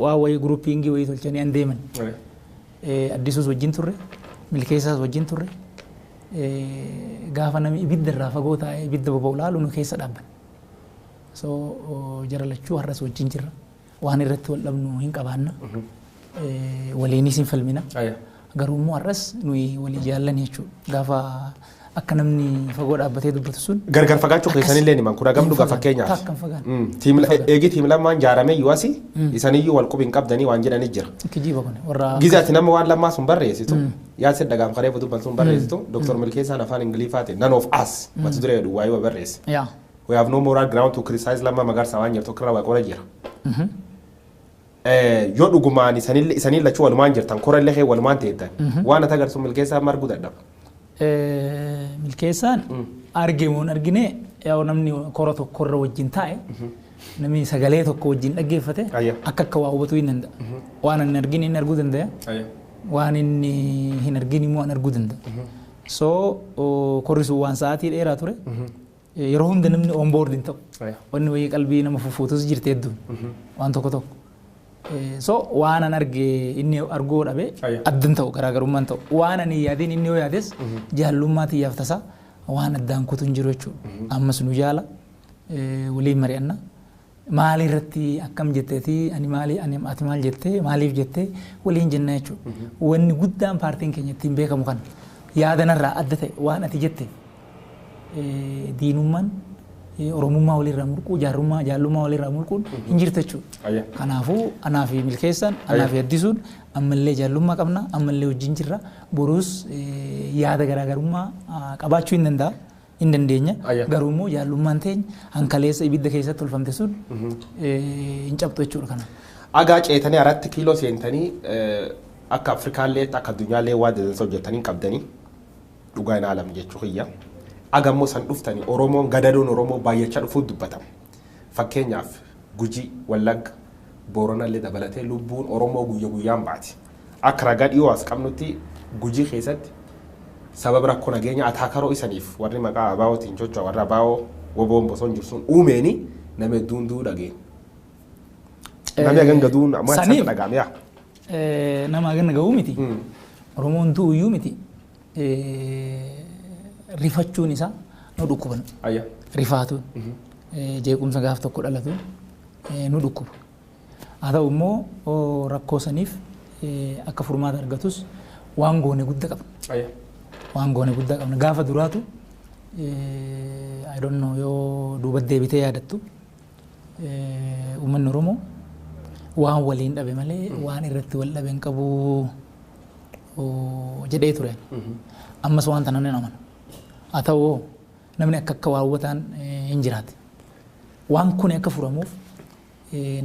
[SPEAKER 2] waa wayii grouping wayii tolchanii an deeman. Addisuus wajjin turre, Milkeessaas wajjin turre. Gaafa namni ibidda irraa fagoo taa'ee ibidda boba'u laalu nu keessa dhaabban. So jara lachuu har'as wajjin jirra. Waan irratti wal dhabnu hin qabaanna. Waliinis hin falmina. Garuu immoo har'as nuyi walii jaallan jechuudha. Gaafa akka namni fagoo dhaabbatee dubbatu sun.
[SPEAKER 1] Gargar fagaachuu keessanillee ni mankura gam dhugaa fakkeenyaaf.
[SPEAKER 2] Takka hin fagaanne.
[SPEAKER 1] Eegi team lamaan jaaramee iyyuu asii isaniyyuu wal qubi hin qabdanii waan jedhanii jira.
[SPEAKER 2] Kijiba kun warra.
[SPEAKER 1] Gize ati nama waan lammaa sun barreessitu yaasir dhagaam karee dubban sun barreessitu Dr. Milkeessaan afaan Ingiliffaatiin "none of us" mata duree jedhu waa'ee barreesse. "We have no moral ground to criticize Lammaa Magarsaa" waan jirtu tokko irraa waa qora jira. Yoo dhugumaan isanii lachuu walumaan jirtan, korallee kee walumaan teettan, waan ati agarsu Milkeessaan marguu dadhaba.
[SPEAKER 2] Milkeessaan arge moo hin argine, yaa namni kora tokkorra wajjin taa'e, namni sagalee tokko wajjin dhaggeeffate akka waa hubatuu hin danda'a. Waan inni argine inni arguu danda'a. Waan inni hin argine immoo an arguu danda'a. So korri sun waan sa'aatii dheeraa ture. Yeroo hunda namni on board hin ta'u. Wanni wayii qalbii nama fuffuutus jirti hedduun waan tokko tokko. So waan an arge inni arguu dhabe addan ta'u, garaagarummaan ta'u. Waan ani yaadin inni yoo yaades jaallummaa xiyyaaf tasaa waan addaan kutu hin jiru jechuudha. Ammas nu jaala, waliin mari'anna. Maali irratti akkam jetteeti, ani maali, ani ati maal jettee, maaliif jettee waliin jenna jechuudha. Wanni guddaan paartiin keenya ittiin beekamu kana yaadanarraa adda ta'e waan ati jette diinummaan oromummaa walirraa mulquu, jaarrummaa jaallummaa walirraa mulquun hin jirtu jechuudha. Kanaafuu anaa fi Milkeessaan, anaa fi Addisuun ammallee jaallummaa qabna, ammallee wajjin jirra. Boruus yaada garaagarummaa qabaachuu hin danda'a. Hin dandeenya. Garuu immoo jaallummaan teenya hankaleessa ibidda keessatti tolfamte sun hin cabxu jechuudha kana.
[SPEAKER 1] Agaa ceetanii aratti kiiloo seentanii akka Afrikaallee akka addunyaallee waan dansa hojjetanii hin qabdanii dhugaa hin aalam jechuu kiyya. Aga immoo san dhuftanii Oromoon gadadoon Oromoo baay'achaa dhufuuf dubbatama. Fakkeenyaaf Gujii, Wallagga, Booranallee dabalatee lubbuun Oromoo guyya guyyaan baati. Akka ragaa dhiyoo as qabnutti Gujii keessatti sababa rakkoo nageenya ataakaroo isaniif warri maqaa ABO'tiin socho'a, warra ABO woboon boson jiru sun uumeeni nama hedduun du'uu dhageenya. Namni hagan gaduun amma
[SPEAKER 2] Saniif
[SPEAKER 1] dhaga'ame yaa.
[SPEAKER 2] Nama hagan ga'uu miti. Oromoon du'u iyyuu miti. Rifachuun isaa nu dhukkuba. Rifaatuun jeequmsa gaaf tokko dhalatuun nu dhukkuba. Haa ta'u immoo rakkoo saniif akka furmaata argatus waan goone guddaa qabna. Waan goone guddaa qabna. Gaafa duraatu, I don't know, yoo duuba deebitee yaadattu, uummanni Oromoo waan waliin dhabe malee waan irratti wal dhabe hin qabu jedhee ture. Ammas waan tana nan amana. Haa ta'u namni akka waa hubataan hin jiraate. Waan kun akka furamuuf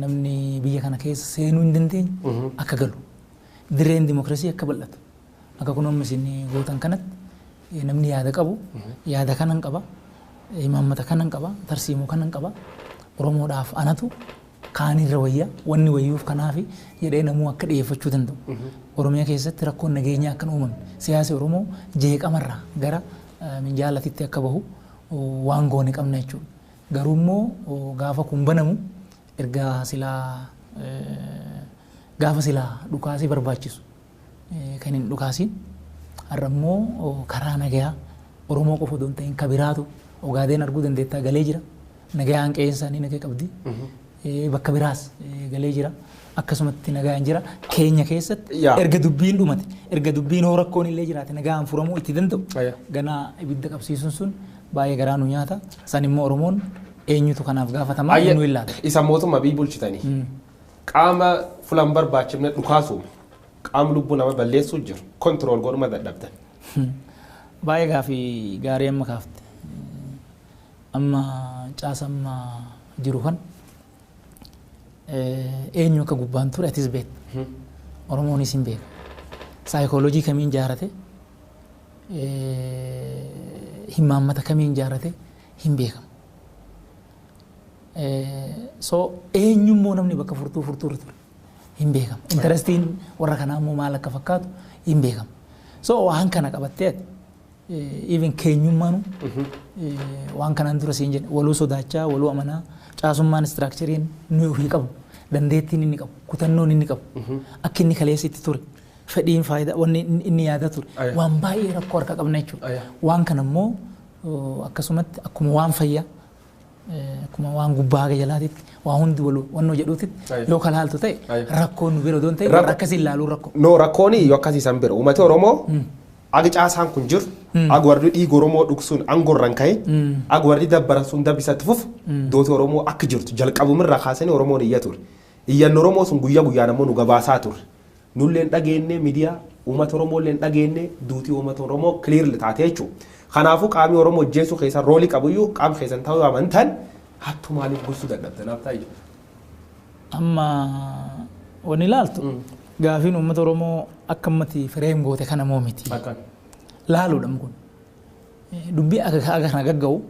[SPEAKER 2] namni biyya kana keessa seenuu hin dandeenye akka galu. Dirreen dimokiraasii akka bal'atu. Akka kun amma isin gootan kanatti namni yaada qabu, yaada kanan qaba, imaammata kanan qaba, tarsiimoo kanan qaba, Oromoodhaaf anatu kaanirra wayya, wanni wayyuuf kanaafi jedhee namuu akka dhiyeeffachuu danda'u. Oromiyaa keessatti rakkoon nageenyaa akka hin uumamne, siyaasi Oromoo jeeqamarraa gara minjaalatitti akka bahu waan goone qabna jechuudha. Garuu immoo gaafa kun banamu erga silaa gaafa silaa dhukaasii barbaachisu kan hin dhukaasiin, har'a immoo karaa nagayaa Oromoo qofa otoo hin ta'in kabiraatu Ogaadeen arguu dandeettaa galee jira. Nagayaan qe'een isaanii nagaa qabdi. Bakka biraas galee jira. Akkasumatti nagaan jira. Keenya keessatti erga dubbiin dhumate, erga dubbiin hoo rakkoon illee jiraate nagaan furamuu itti danda'u. Ganaa ibidda qabsiisuun sun baay'ee garaa nu nyaata. San immoo Oromoon eenyutu kanaaf gaafatamaa eenyu ilaala.
[SPEAKER 1] Isa mootummaa biyya bulchitanii qaama fulan barbaachifne dhukaasuun qaama lubbuu nama balleessuu jiru control godhuma dadhabdan.
[SPEAKER 2] Baay'ee gaafii gaarii amma kaafte. Amma caasa amma jiru kan eenyu akka gubbaan ture atis beekta. Oromoonis hin beeka. Saayikooloojii kamiin jaarate, himaammata kamiin jaarate hin beekamu. So eenyummoo namni bakka furtuu furtuu irra ture hin beekamu. Interestiin warra kanaa immoo maal akka fakkaatu hin beekamu. So waan kana qabattee ati even keenyummaanu waan kanaan dura siin jedhe, waluu sodaachaa, waluu amanaa, caasummaan structureiin nuyi ofii qabu, dandeettiin inni qabu, kutannoon inni qabu, akka inni kaleessa itti ture, fedhiin faayidaa wanni inni yaada ture, waan baay'ee rakkoo harka qabna jechuudha. Waan kana immoo akkasumatti akkuma waan fayyaa, akkuma waan gubbaa haga jalaatitti waa hundi walu wannoo jedhuutitti yoo kalaaltu ta'e, rakkoon nu bira odoon ta'e warra akkasii ilaaluu rakkoo.
[SPEAKER 1] No, rakkoon yoo akkasii san bira uummati Oromoo aga caasaan kun jiru, aga warri dhiiga Oromoo dhugsuun aangorran ka'e, aga warri dabbaran sun dabbisatti fufu, dooti Oromoo akka jirtu jalqabumirraa kaasanii Oromoon iyya ture. Iyyanni Oromoo sun guyyaa guyyaan ammoo nu gabaasaa ture. Nulleen dhageenne, miidiyaa uummata Oromoo illee dhageenne, duutii uummata Oromoo clearly taate jechuudha. Kanaafuu qaamni Oromoo hojjeessuu keessan roolii qabuyyuu qaama keessan ta'uu amantan hattu maaliif gorsuu dadhabdanaaf ta'e?
[SPEAKER 2] Amma wanni ilaaltu gaafiin uummata Oromoo akka ammatti frame goote kana moo miti. Laaluudha kun. Dubbii akka kana gagga'u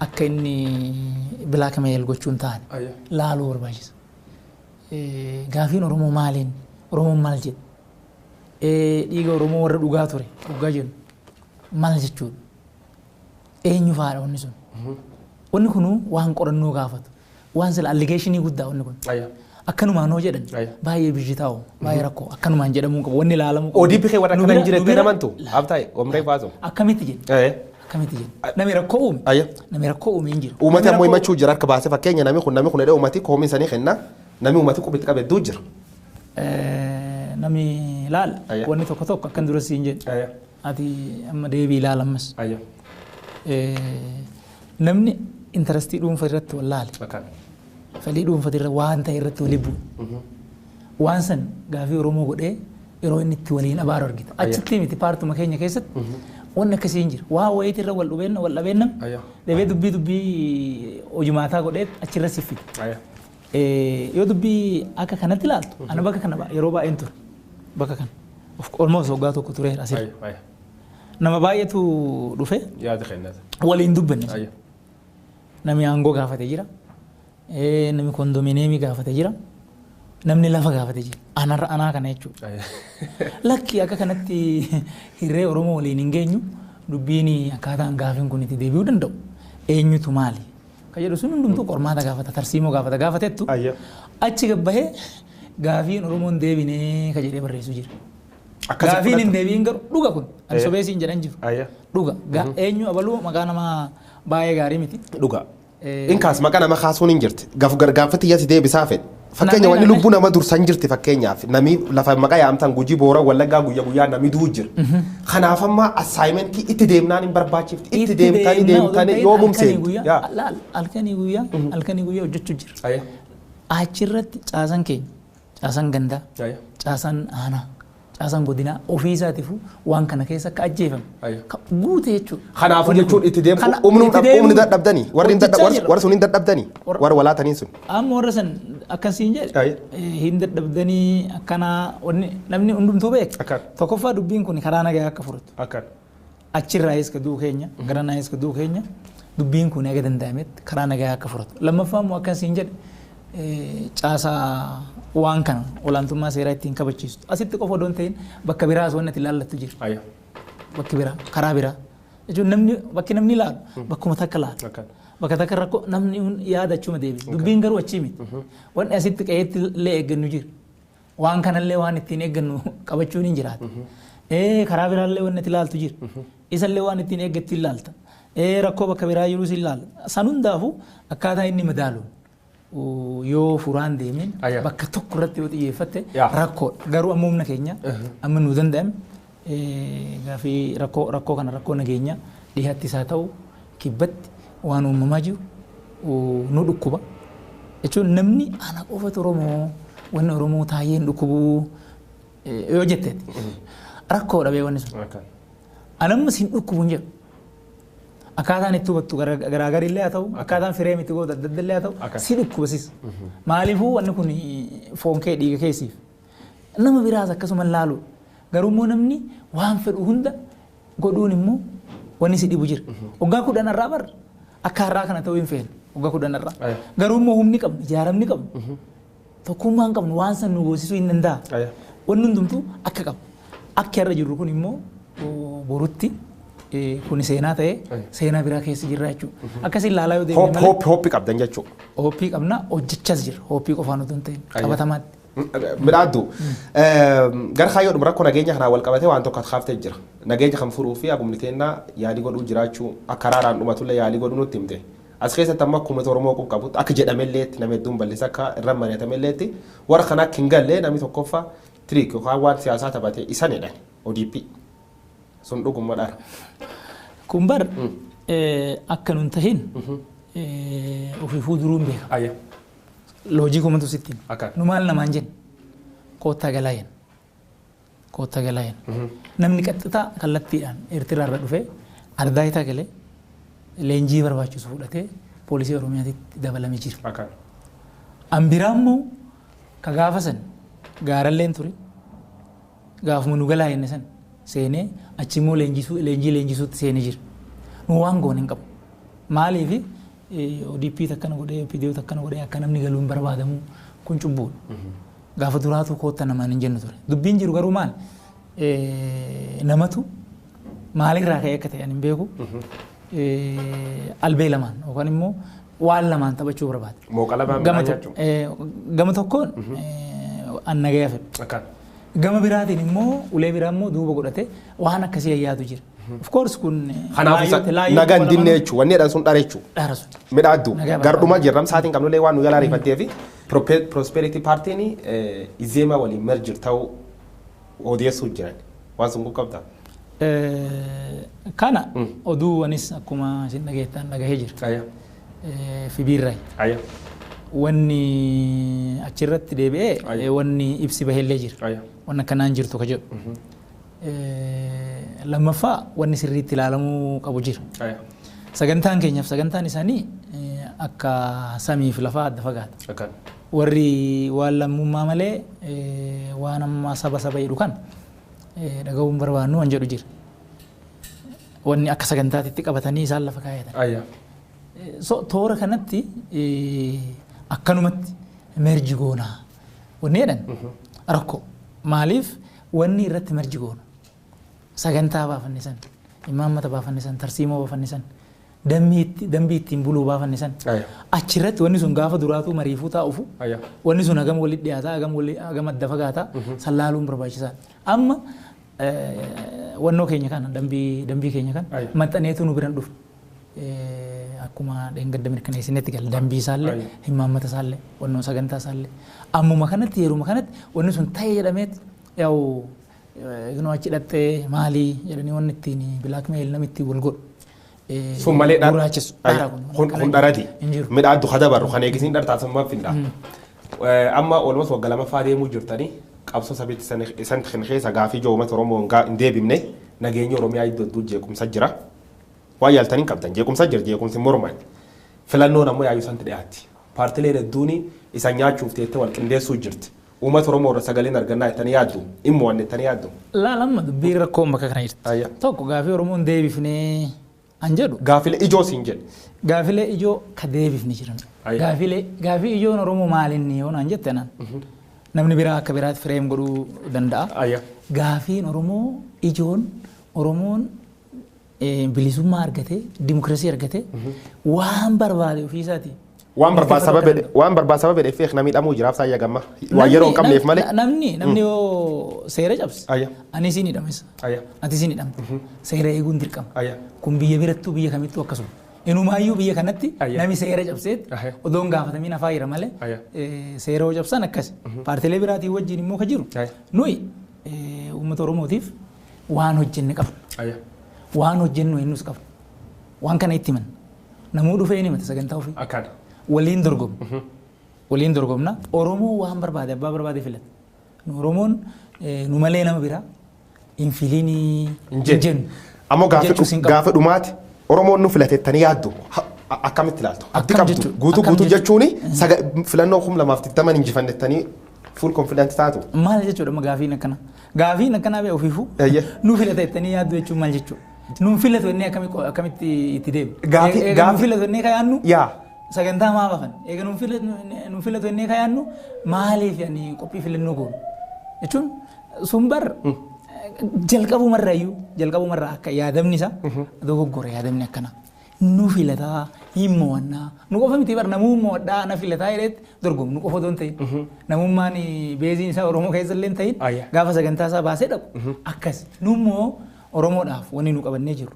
[SPEAKER 2] akka inni blackmail gochuun taane laaluu barbaachisa. Gaafiin Oromoo maaliin? Oromoon maal jedhe? Dhiiga Oromoo warra dhugaa ture dhugaa jennu maal jechuudha? Eenyu faadha wanni sun? Wanni kunuu waan qorannoo gaafatu. Waan sila allegationii guddaa wanni kun. Akkanumaan hoo jedhan baay'ee bijitaa'u, baay'ee rakkoo akkanumaan jedhamuu qabu, wanni ilaalamuu qabu.
[SPEAKER 1] ODP kee warra akkana hin jirettee namantu? Abtaa'e omree baasu.
[SPEAKER 2] Akkamitti jedhe? Akkamitti jedhe? Namni rakkoo uume. Namni rakkoo uume hin jiru.
[SPEAKER 1] Uummati ammoo himachuu jira harka baasee, fakkeenya namni kun jedhee uummati koomii sanii kenna, namni uummati qubitti qabe hedduu jira.
[SPEAKER 2] Namni ilaala wanni tokko tokko akkan dura siin jedhe. Ati amma deebii ilaala ammas. Namni interestii dhuunfa irratti wallaale. Fedhii dhuunfa irratti waan ta'e irratti walii bu'u. Waan san gaafii Oromoo godhee yeroo inni itti waliin abaaru argita. Achitti miti, paartuma keenya keessatti wanni akkasii hin jiru. Waa wayiitii irra wal dhubeenna wal dhabeenna deebee dubbii dubbii hojimaataa godhee achirra siffite. Yoo dubbii akka kanatti ilaaltu, ana bakka kana yeroo baay'een ture. Bakka kana. Almost waggaa tokko tureera asirra. Nama baay'eetu dhufe.
[SPEAKER 1] Yaada kennata.
[SPEAKER 2] Waliin dubbanne. Namni aangoo gaafate jira. Namni kondominiyeemii gaafate jira. Namni lafa gaafate jira. Anarra anaa kana jechuudha. Lakki, akka kanatti hirree Oromoo waliin hin geenyu, dubbiin akkaataan gaafiin kun itti deebi'uu danda'u. Eenyutu maali? Ka jedhu sun hundumtuu qormaata gaafata, tarsiimoo gaafata gaafatettu. Achi gabbahee gaafiin Oromoon deebinee ka jedhee barreessu jira. Gaafiin hin deebiin garuu dhuga kun. Ani sobee siin jedhan jiru. Dhuga. Eenyu abaluu maqaa namaa baay'ee gaarii miti.
[SPEAKER 1] Dhuga. Inkaas maqaa nama kaasuun hin jirti. Gaaf gaafatti iyyatti deebisaa fedhe. Fakkeenya wanni lubbuu nama dursan jirti, fakkeenyaaf nami lafa maqaa yaamtan Gujii, Boora, Wallaggaa guyya guyyaa nami du'u jira. Kanaaf amma assignmentii itti deemnaan hin barbaachifti. Itti deemtanii deemtanii yoomum seentu.
[SPEAKER 2] Halkanii guyyaa, halkanii guyyaa hojjechuu jira. Achirratti caasan keenya, caasan gandaa, caasan aanaa, caasaan godinaa ofii isaatiifuu waan kana keessa akka ajjeefame guute jechuudha.
[SPEAKER 1] Kanaafuu jechuun itti deemu humni dadhabdanii warri warri sun hin dadhabdanii warra walaatanii sun.
[SPEAKER 2] Amma warra san akkasiin jedhe hin dadhabdanii akkanaa wanni namni hundumtuu beeka. Tokkoffaa dubbiin kun karaa nagaa akka furatu. Achirraayis ka duu keenya garanaayis ka duu keenya dubbiin kun eega danda'ametti karaa nagaa akka furatu. Lammaffaa immoo akkasiin jedhe, caasaa waan kana olaantummaa seeraa ittiin kabachiistu. Asitti qofa odoon ta'in bakka biraas wanni ati ilaallattu jira. Bakki biraa, karaa biraa. Jechuun namni bakki namni ilaalu bakkuma takka ilaala. Bakka takka rakkoo namni yaada achuma deebisa. Dubbiin garuu achii miti. Wanni asitti qe'eetti illee eeggannu jira. Waan kanallee waan ittiin eeggannu qabachuun hin jiraata. Karaa biraallee wanni ati ilaaltu jira. Isallee waan ittiin eeggattu ilaalta. Rakkoo bakka biraa jirus ilaala. San hundaafuu akkaataa inni madaalu yoo furaan deemeen bakka tokko irratti yoo xiyyeeffatte rakkoodha. Garuu amma humna keenya amma nuu danda'ame gaafii rakkoo rakkoo kana, rakkoo nageenya dhiyaatti isaa ta'u kibbatti waan uumamaa jiru nu dhukkuba. Jechuun namni ana qofatu Oromoo, wanni Oromoo taayeen dhukkubuu yoo jetteeti rakkoodha bee wanni sun. Anammas hin dhukkubu hin jedhu. Akkaataan itti hubattu garaagarillee haa ta'u, akkaataan frame itti gootu adda addallee haa ta'u, si dhukkubasis. Maaliifuu wanni kun foon kee, dhiiga keessiif. Nama biraas akkasuma laalu. Garuu immoo namni waan fedhu hunda godhuun immoo wanni si dhibu jira. Waggaa 10 irraa bar Akka har'aa kana ta'uu hin feene waggaa 10 irraa. Garuu immoo humni qabnu, ijaaramni qabnu, tokkummaan qabnu waan san nu goosisuu hin danda'a. Wanni hundumtuu akka qabu. Akki har'a jirru kun immoo borutti kun seenaa ta'ee seenaa biraa keessa jirra jechuudha. Akkasiin ilaalaa yoo deemne malee.
[SPEAKER 1] Hope qabdan jechuudha.
[SPEAKER 2] Hope qabna, hojjechaas jira. Hope qofaan otoo hin ta'in qabatamaatti.
[SPEAKER 1] Midhaaddu. Gara kaayyoodhuma rakkoo nageenya kanaan wal qabatee waan tokko kaaftee jira. Nageenya kan furuu fi agumni teennaa yaalii godhuu jiraachuu akka araaraan dhumatullee yaalii godhuu nutti himte. As keessatti amma akkuma Oromoo qabutti akka jedhamelleetti nama hedduun bal'isa akka irra mari'atamelleetti warra kana akka hin galle namni tokkoffaa trick yookaan waan siyaasaa taphate isan jedhan ODP. Sun dhuguma dhara.
[SPEAKER 2] Kun bar akka nun tahin ofii fuulduruun beeka. Loojii kumatu sitti. Nu maal namaan jenna? Koottaa galaa jenna. Koottaa galaa jenna. Namni qaxxitaa kallattiidhaan Eertiraarra dhufee Ardaayitaa galee leenjii barbaachisu fudhatee poolisii Oromiyaatti dabalamee jira. An biraa immoo ka gaafa san gaaralleen ture gaafuma nu galaa jenne san seenee achi immoo leenjii leenjisuutti seenee jira. Nu waan goone hin qabu. Maaliif ODP takkana godhee OPDO takkana godhee akka namni galuun barbaadamu kun cubbuudha. Gaafa duraatu kootta namaan hin jennu ture. Dubbiin jiru garuu maal? Namatu maalirraa ka'ee akka ta'e ani hin beeku. Albee lamaan yookaan immoo waan lamaan taphachuu barbaada.
[SPEAKER 1] Mooqa lamaan midhaan jechuudha.
[SPEAKER 2] Gama tokkoon an nagaya fedhu. Gama biraatiin immoo ulee biraa immoo duuba godhate waan akkasii ayyaatu jira. Of course kun
[SPEAKER 1] Kanaafuu nagaa hin dinne jechuudha. Wanni jedhan sun dhara jechuudha.
[SPEAKER 2] Dhara sun.
[SPEAKER 1] Midhaaddu. Garduma jirram sa'aatiin qabnullee waan nu jalaa ariifattee fi Prosperity Partiin Izeema waliin merge ta'uu odeessuu jiran. Waan sun qabda.
[SPEAKER 2] Kana oduu anis akkuma isin dhageettan dhagahee jira. Fibiirraa. Wanni achirratti deebi'ee wanni ibsi baheellee jira. Wanni akkanaan jirtu ka jedhu. Lammaffaa wanni sirriitti ilaalamuu qabu jira. Sagantaan keenyaaf sagantaan isaanii akka samii fi lafaa adda fagaata. Warri waan lammummaa malee waan amma saba saba jedhu kan dhaga'uun barbaannu waan jedhu jira. Wanni akka sagantaatitti qabatanii isaan lafa kaayatan. So toora kanatti akkanumatti merge goonaa wanni jedhan rakkoo. Maaliif wanni irratti merge goona? Sagantaa baafanne san, imaammata baafanne san, tarsiimoo baafanne san, dambii ittiin buluu baafanne san. Achirratti wanni sun gaafa duraatu mariifuu taa'ufu wanni sun hagam walitti dhiyaataa hagam adda fagaataa san laaluun barbaachisaadha. Amma wannoo keenya kana dambii keenya kana maxxaneetu nu biran dhufu. Akkuma dheengadda mirkaneessinetti gala dambii isaallee imaammata isaallee wannoo sagantaa isaallee ammuma kanatti yeruma kanatti wanni sun ta'ee jedhameet yaa'u ginoo achi dhattee maalii jedhanii wanni ittiin blackmail namni ittiin wal godhu.
[SPEAKER 1] Sun malee kun dharati. Midhaaddu hadabarru kan eegisiin dhartaa sun maaf finda. Amma oolmas waggaa lamaffaa deemuu jirtanii qabsoo sabitti isan keessa gaafii ijoo uummata Oromoo hin deebifne nageenya Oromiyaa iddoo jeequmsa jira. Waan yaaltanii qabdan jeequmsa jira jeequmsi morman. Filannoon ammoo yaayyuu santi dhiyaatti. Paartileen hedduun isa nyaachuuf teettee wal qindeessuu jirti. Uummata Oromoo irra sagaleen argannaa jettanii yaaddu dhimma waan jettanii yaaddu.
[SPEAKER 2] Laalamma dubbii rakkoon bakka kana jirti. Tokko gaafii Oromoon deebifnee an jedhu.
[SPEAKER 1] Gaafilee ijoo siin jedhe.
[SPEAKER 2] Gaafilee ijoo ka deebifni jiran. Gaafii ijoon Oromoo maalinni yoo naan jette naan. Namni biraa akka biraatti frame godhuu danda'a. Gaafiin Oromoo ijoon Oromoon bilisummaa argatee dimokiraasii argatee waan barbaade ofiisaati.
[SPEAKER 1] Waan barbaad sababa fedheef namni hidhamuu jiraaf saayya gamma. Waan yeroo hin qabneef malee.
[SPEAKER 2] Namni yoo seera cabse. Ani siin hidhames. Ati siin hidhamte. Seera eeguun dirqama. Kun biyya birattuu biyya kamittuu akkasuma. Inumaayyuu biyya kanatti namni seera cabseet odoo hin gaafatamiin afaa jira malee seera yoo cabsan akkas. Paartiilee biraatiin wajjin immoo ka jiru. Nuyi uummata Oromootiif waan hojjenne qabna. Waan hojjennu eenyus qabna. Waan kana itti himan. Namuu dhufee ni himata sagantaa ofii. Waliin dorgomna. Waliin dorgomna. Oromoo waan barbaade abbaa barbaade filata. Oromoon nu malee nama biraa hin filiinii hin jennu.
[SPEAKER 1] Ammoo gaafa dhumaati Oromoon nu filatettanii yaaddu akkamitti ilaaltu? Abdii qabdu guutuu guutuu jechuun filannoo 2020 injifannettanii full confidence taatu.
[SPEAKER 2] Maal jechuudha gaafiin akkana? Gaafiin akkanaa bee ofiifuu nu filatettanii yaaddu jechuun maal jechuudha? Nuun filatu inni akkamitti itti deemu?
[SPEAKER 1] Gaafi-
[SPEAKER 2] Eega nuun filatu inni kayaannu
[SPEAKER 1] Yaa.
[SPEAKER 2] sagantaa maa baafan? Eega nuun filatu inni kayaannu maaliif ani qophii filannoo goonu? Jechuun sun bar jalqabumarraayyuu, jalqabumarraa akka yaadamni isaa dogoggora, yaadamni akkana. Nu filataa hin mo'annaa, nu qofa miti bar, namuu mo'adhaa na filataa jedheetti dorgomu, nu qofa otoo hin ta'in. Namummaan beeziin isaa Oromoo keessa illee hin ta'in gaafa sagantaa isaa baasee dhaqu akkas. Nu immoo Oromoodhaaf wanni nu qabannee jirru,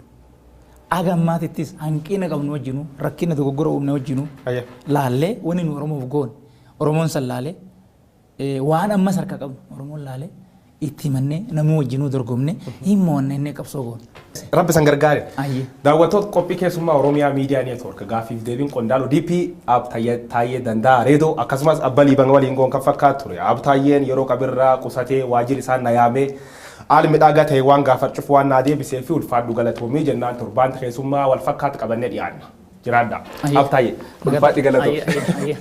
[SPEAKER 2] aga ammaatittis hanqina qabnu wajjinu, rakkina dogoggora uumne wajjinu laallee, wanni nu Oromoof goone Oromoon san laalee, waan ammas harka qabnu Oromoon laalee itti himannee namuu wajjinuu dorgomne hin mo'anne inni qabsoo goone.
[SPEAKER 1] Rabbi san gargaare.
[SPEAKER 2] Ayyee.
[SPEAKER 1] Daawwattoota qophii keessummaa Oromiyaa Miidiyaa Neetwoork, gaaffiif deebiin qondaala ODP Aab Taayyee Danda'a Reedoo akkasumas Abba Liiban waliin goon kan fakkaatu ture. Aab Taayyeen yeroo qabirraa qusatee waajjirri isaan na yaamee haala midhaagaa ta'e waan gaafachuuf waan naa deebisee fi ulfaadhu galatoomii jennaan, torbaan keessummaa wal fakkaatu qabannee dhiyaanna. Jiraadha.
[SPEAKER 2] Ayyee.
[SPEAKER 1] Aab Taayyee, ulfaadhi galatoomii.
[SPEAKER 2] Ayyee, ayyee, ayyee.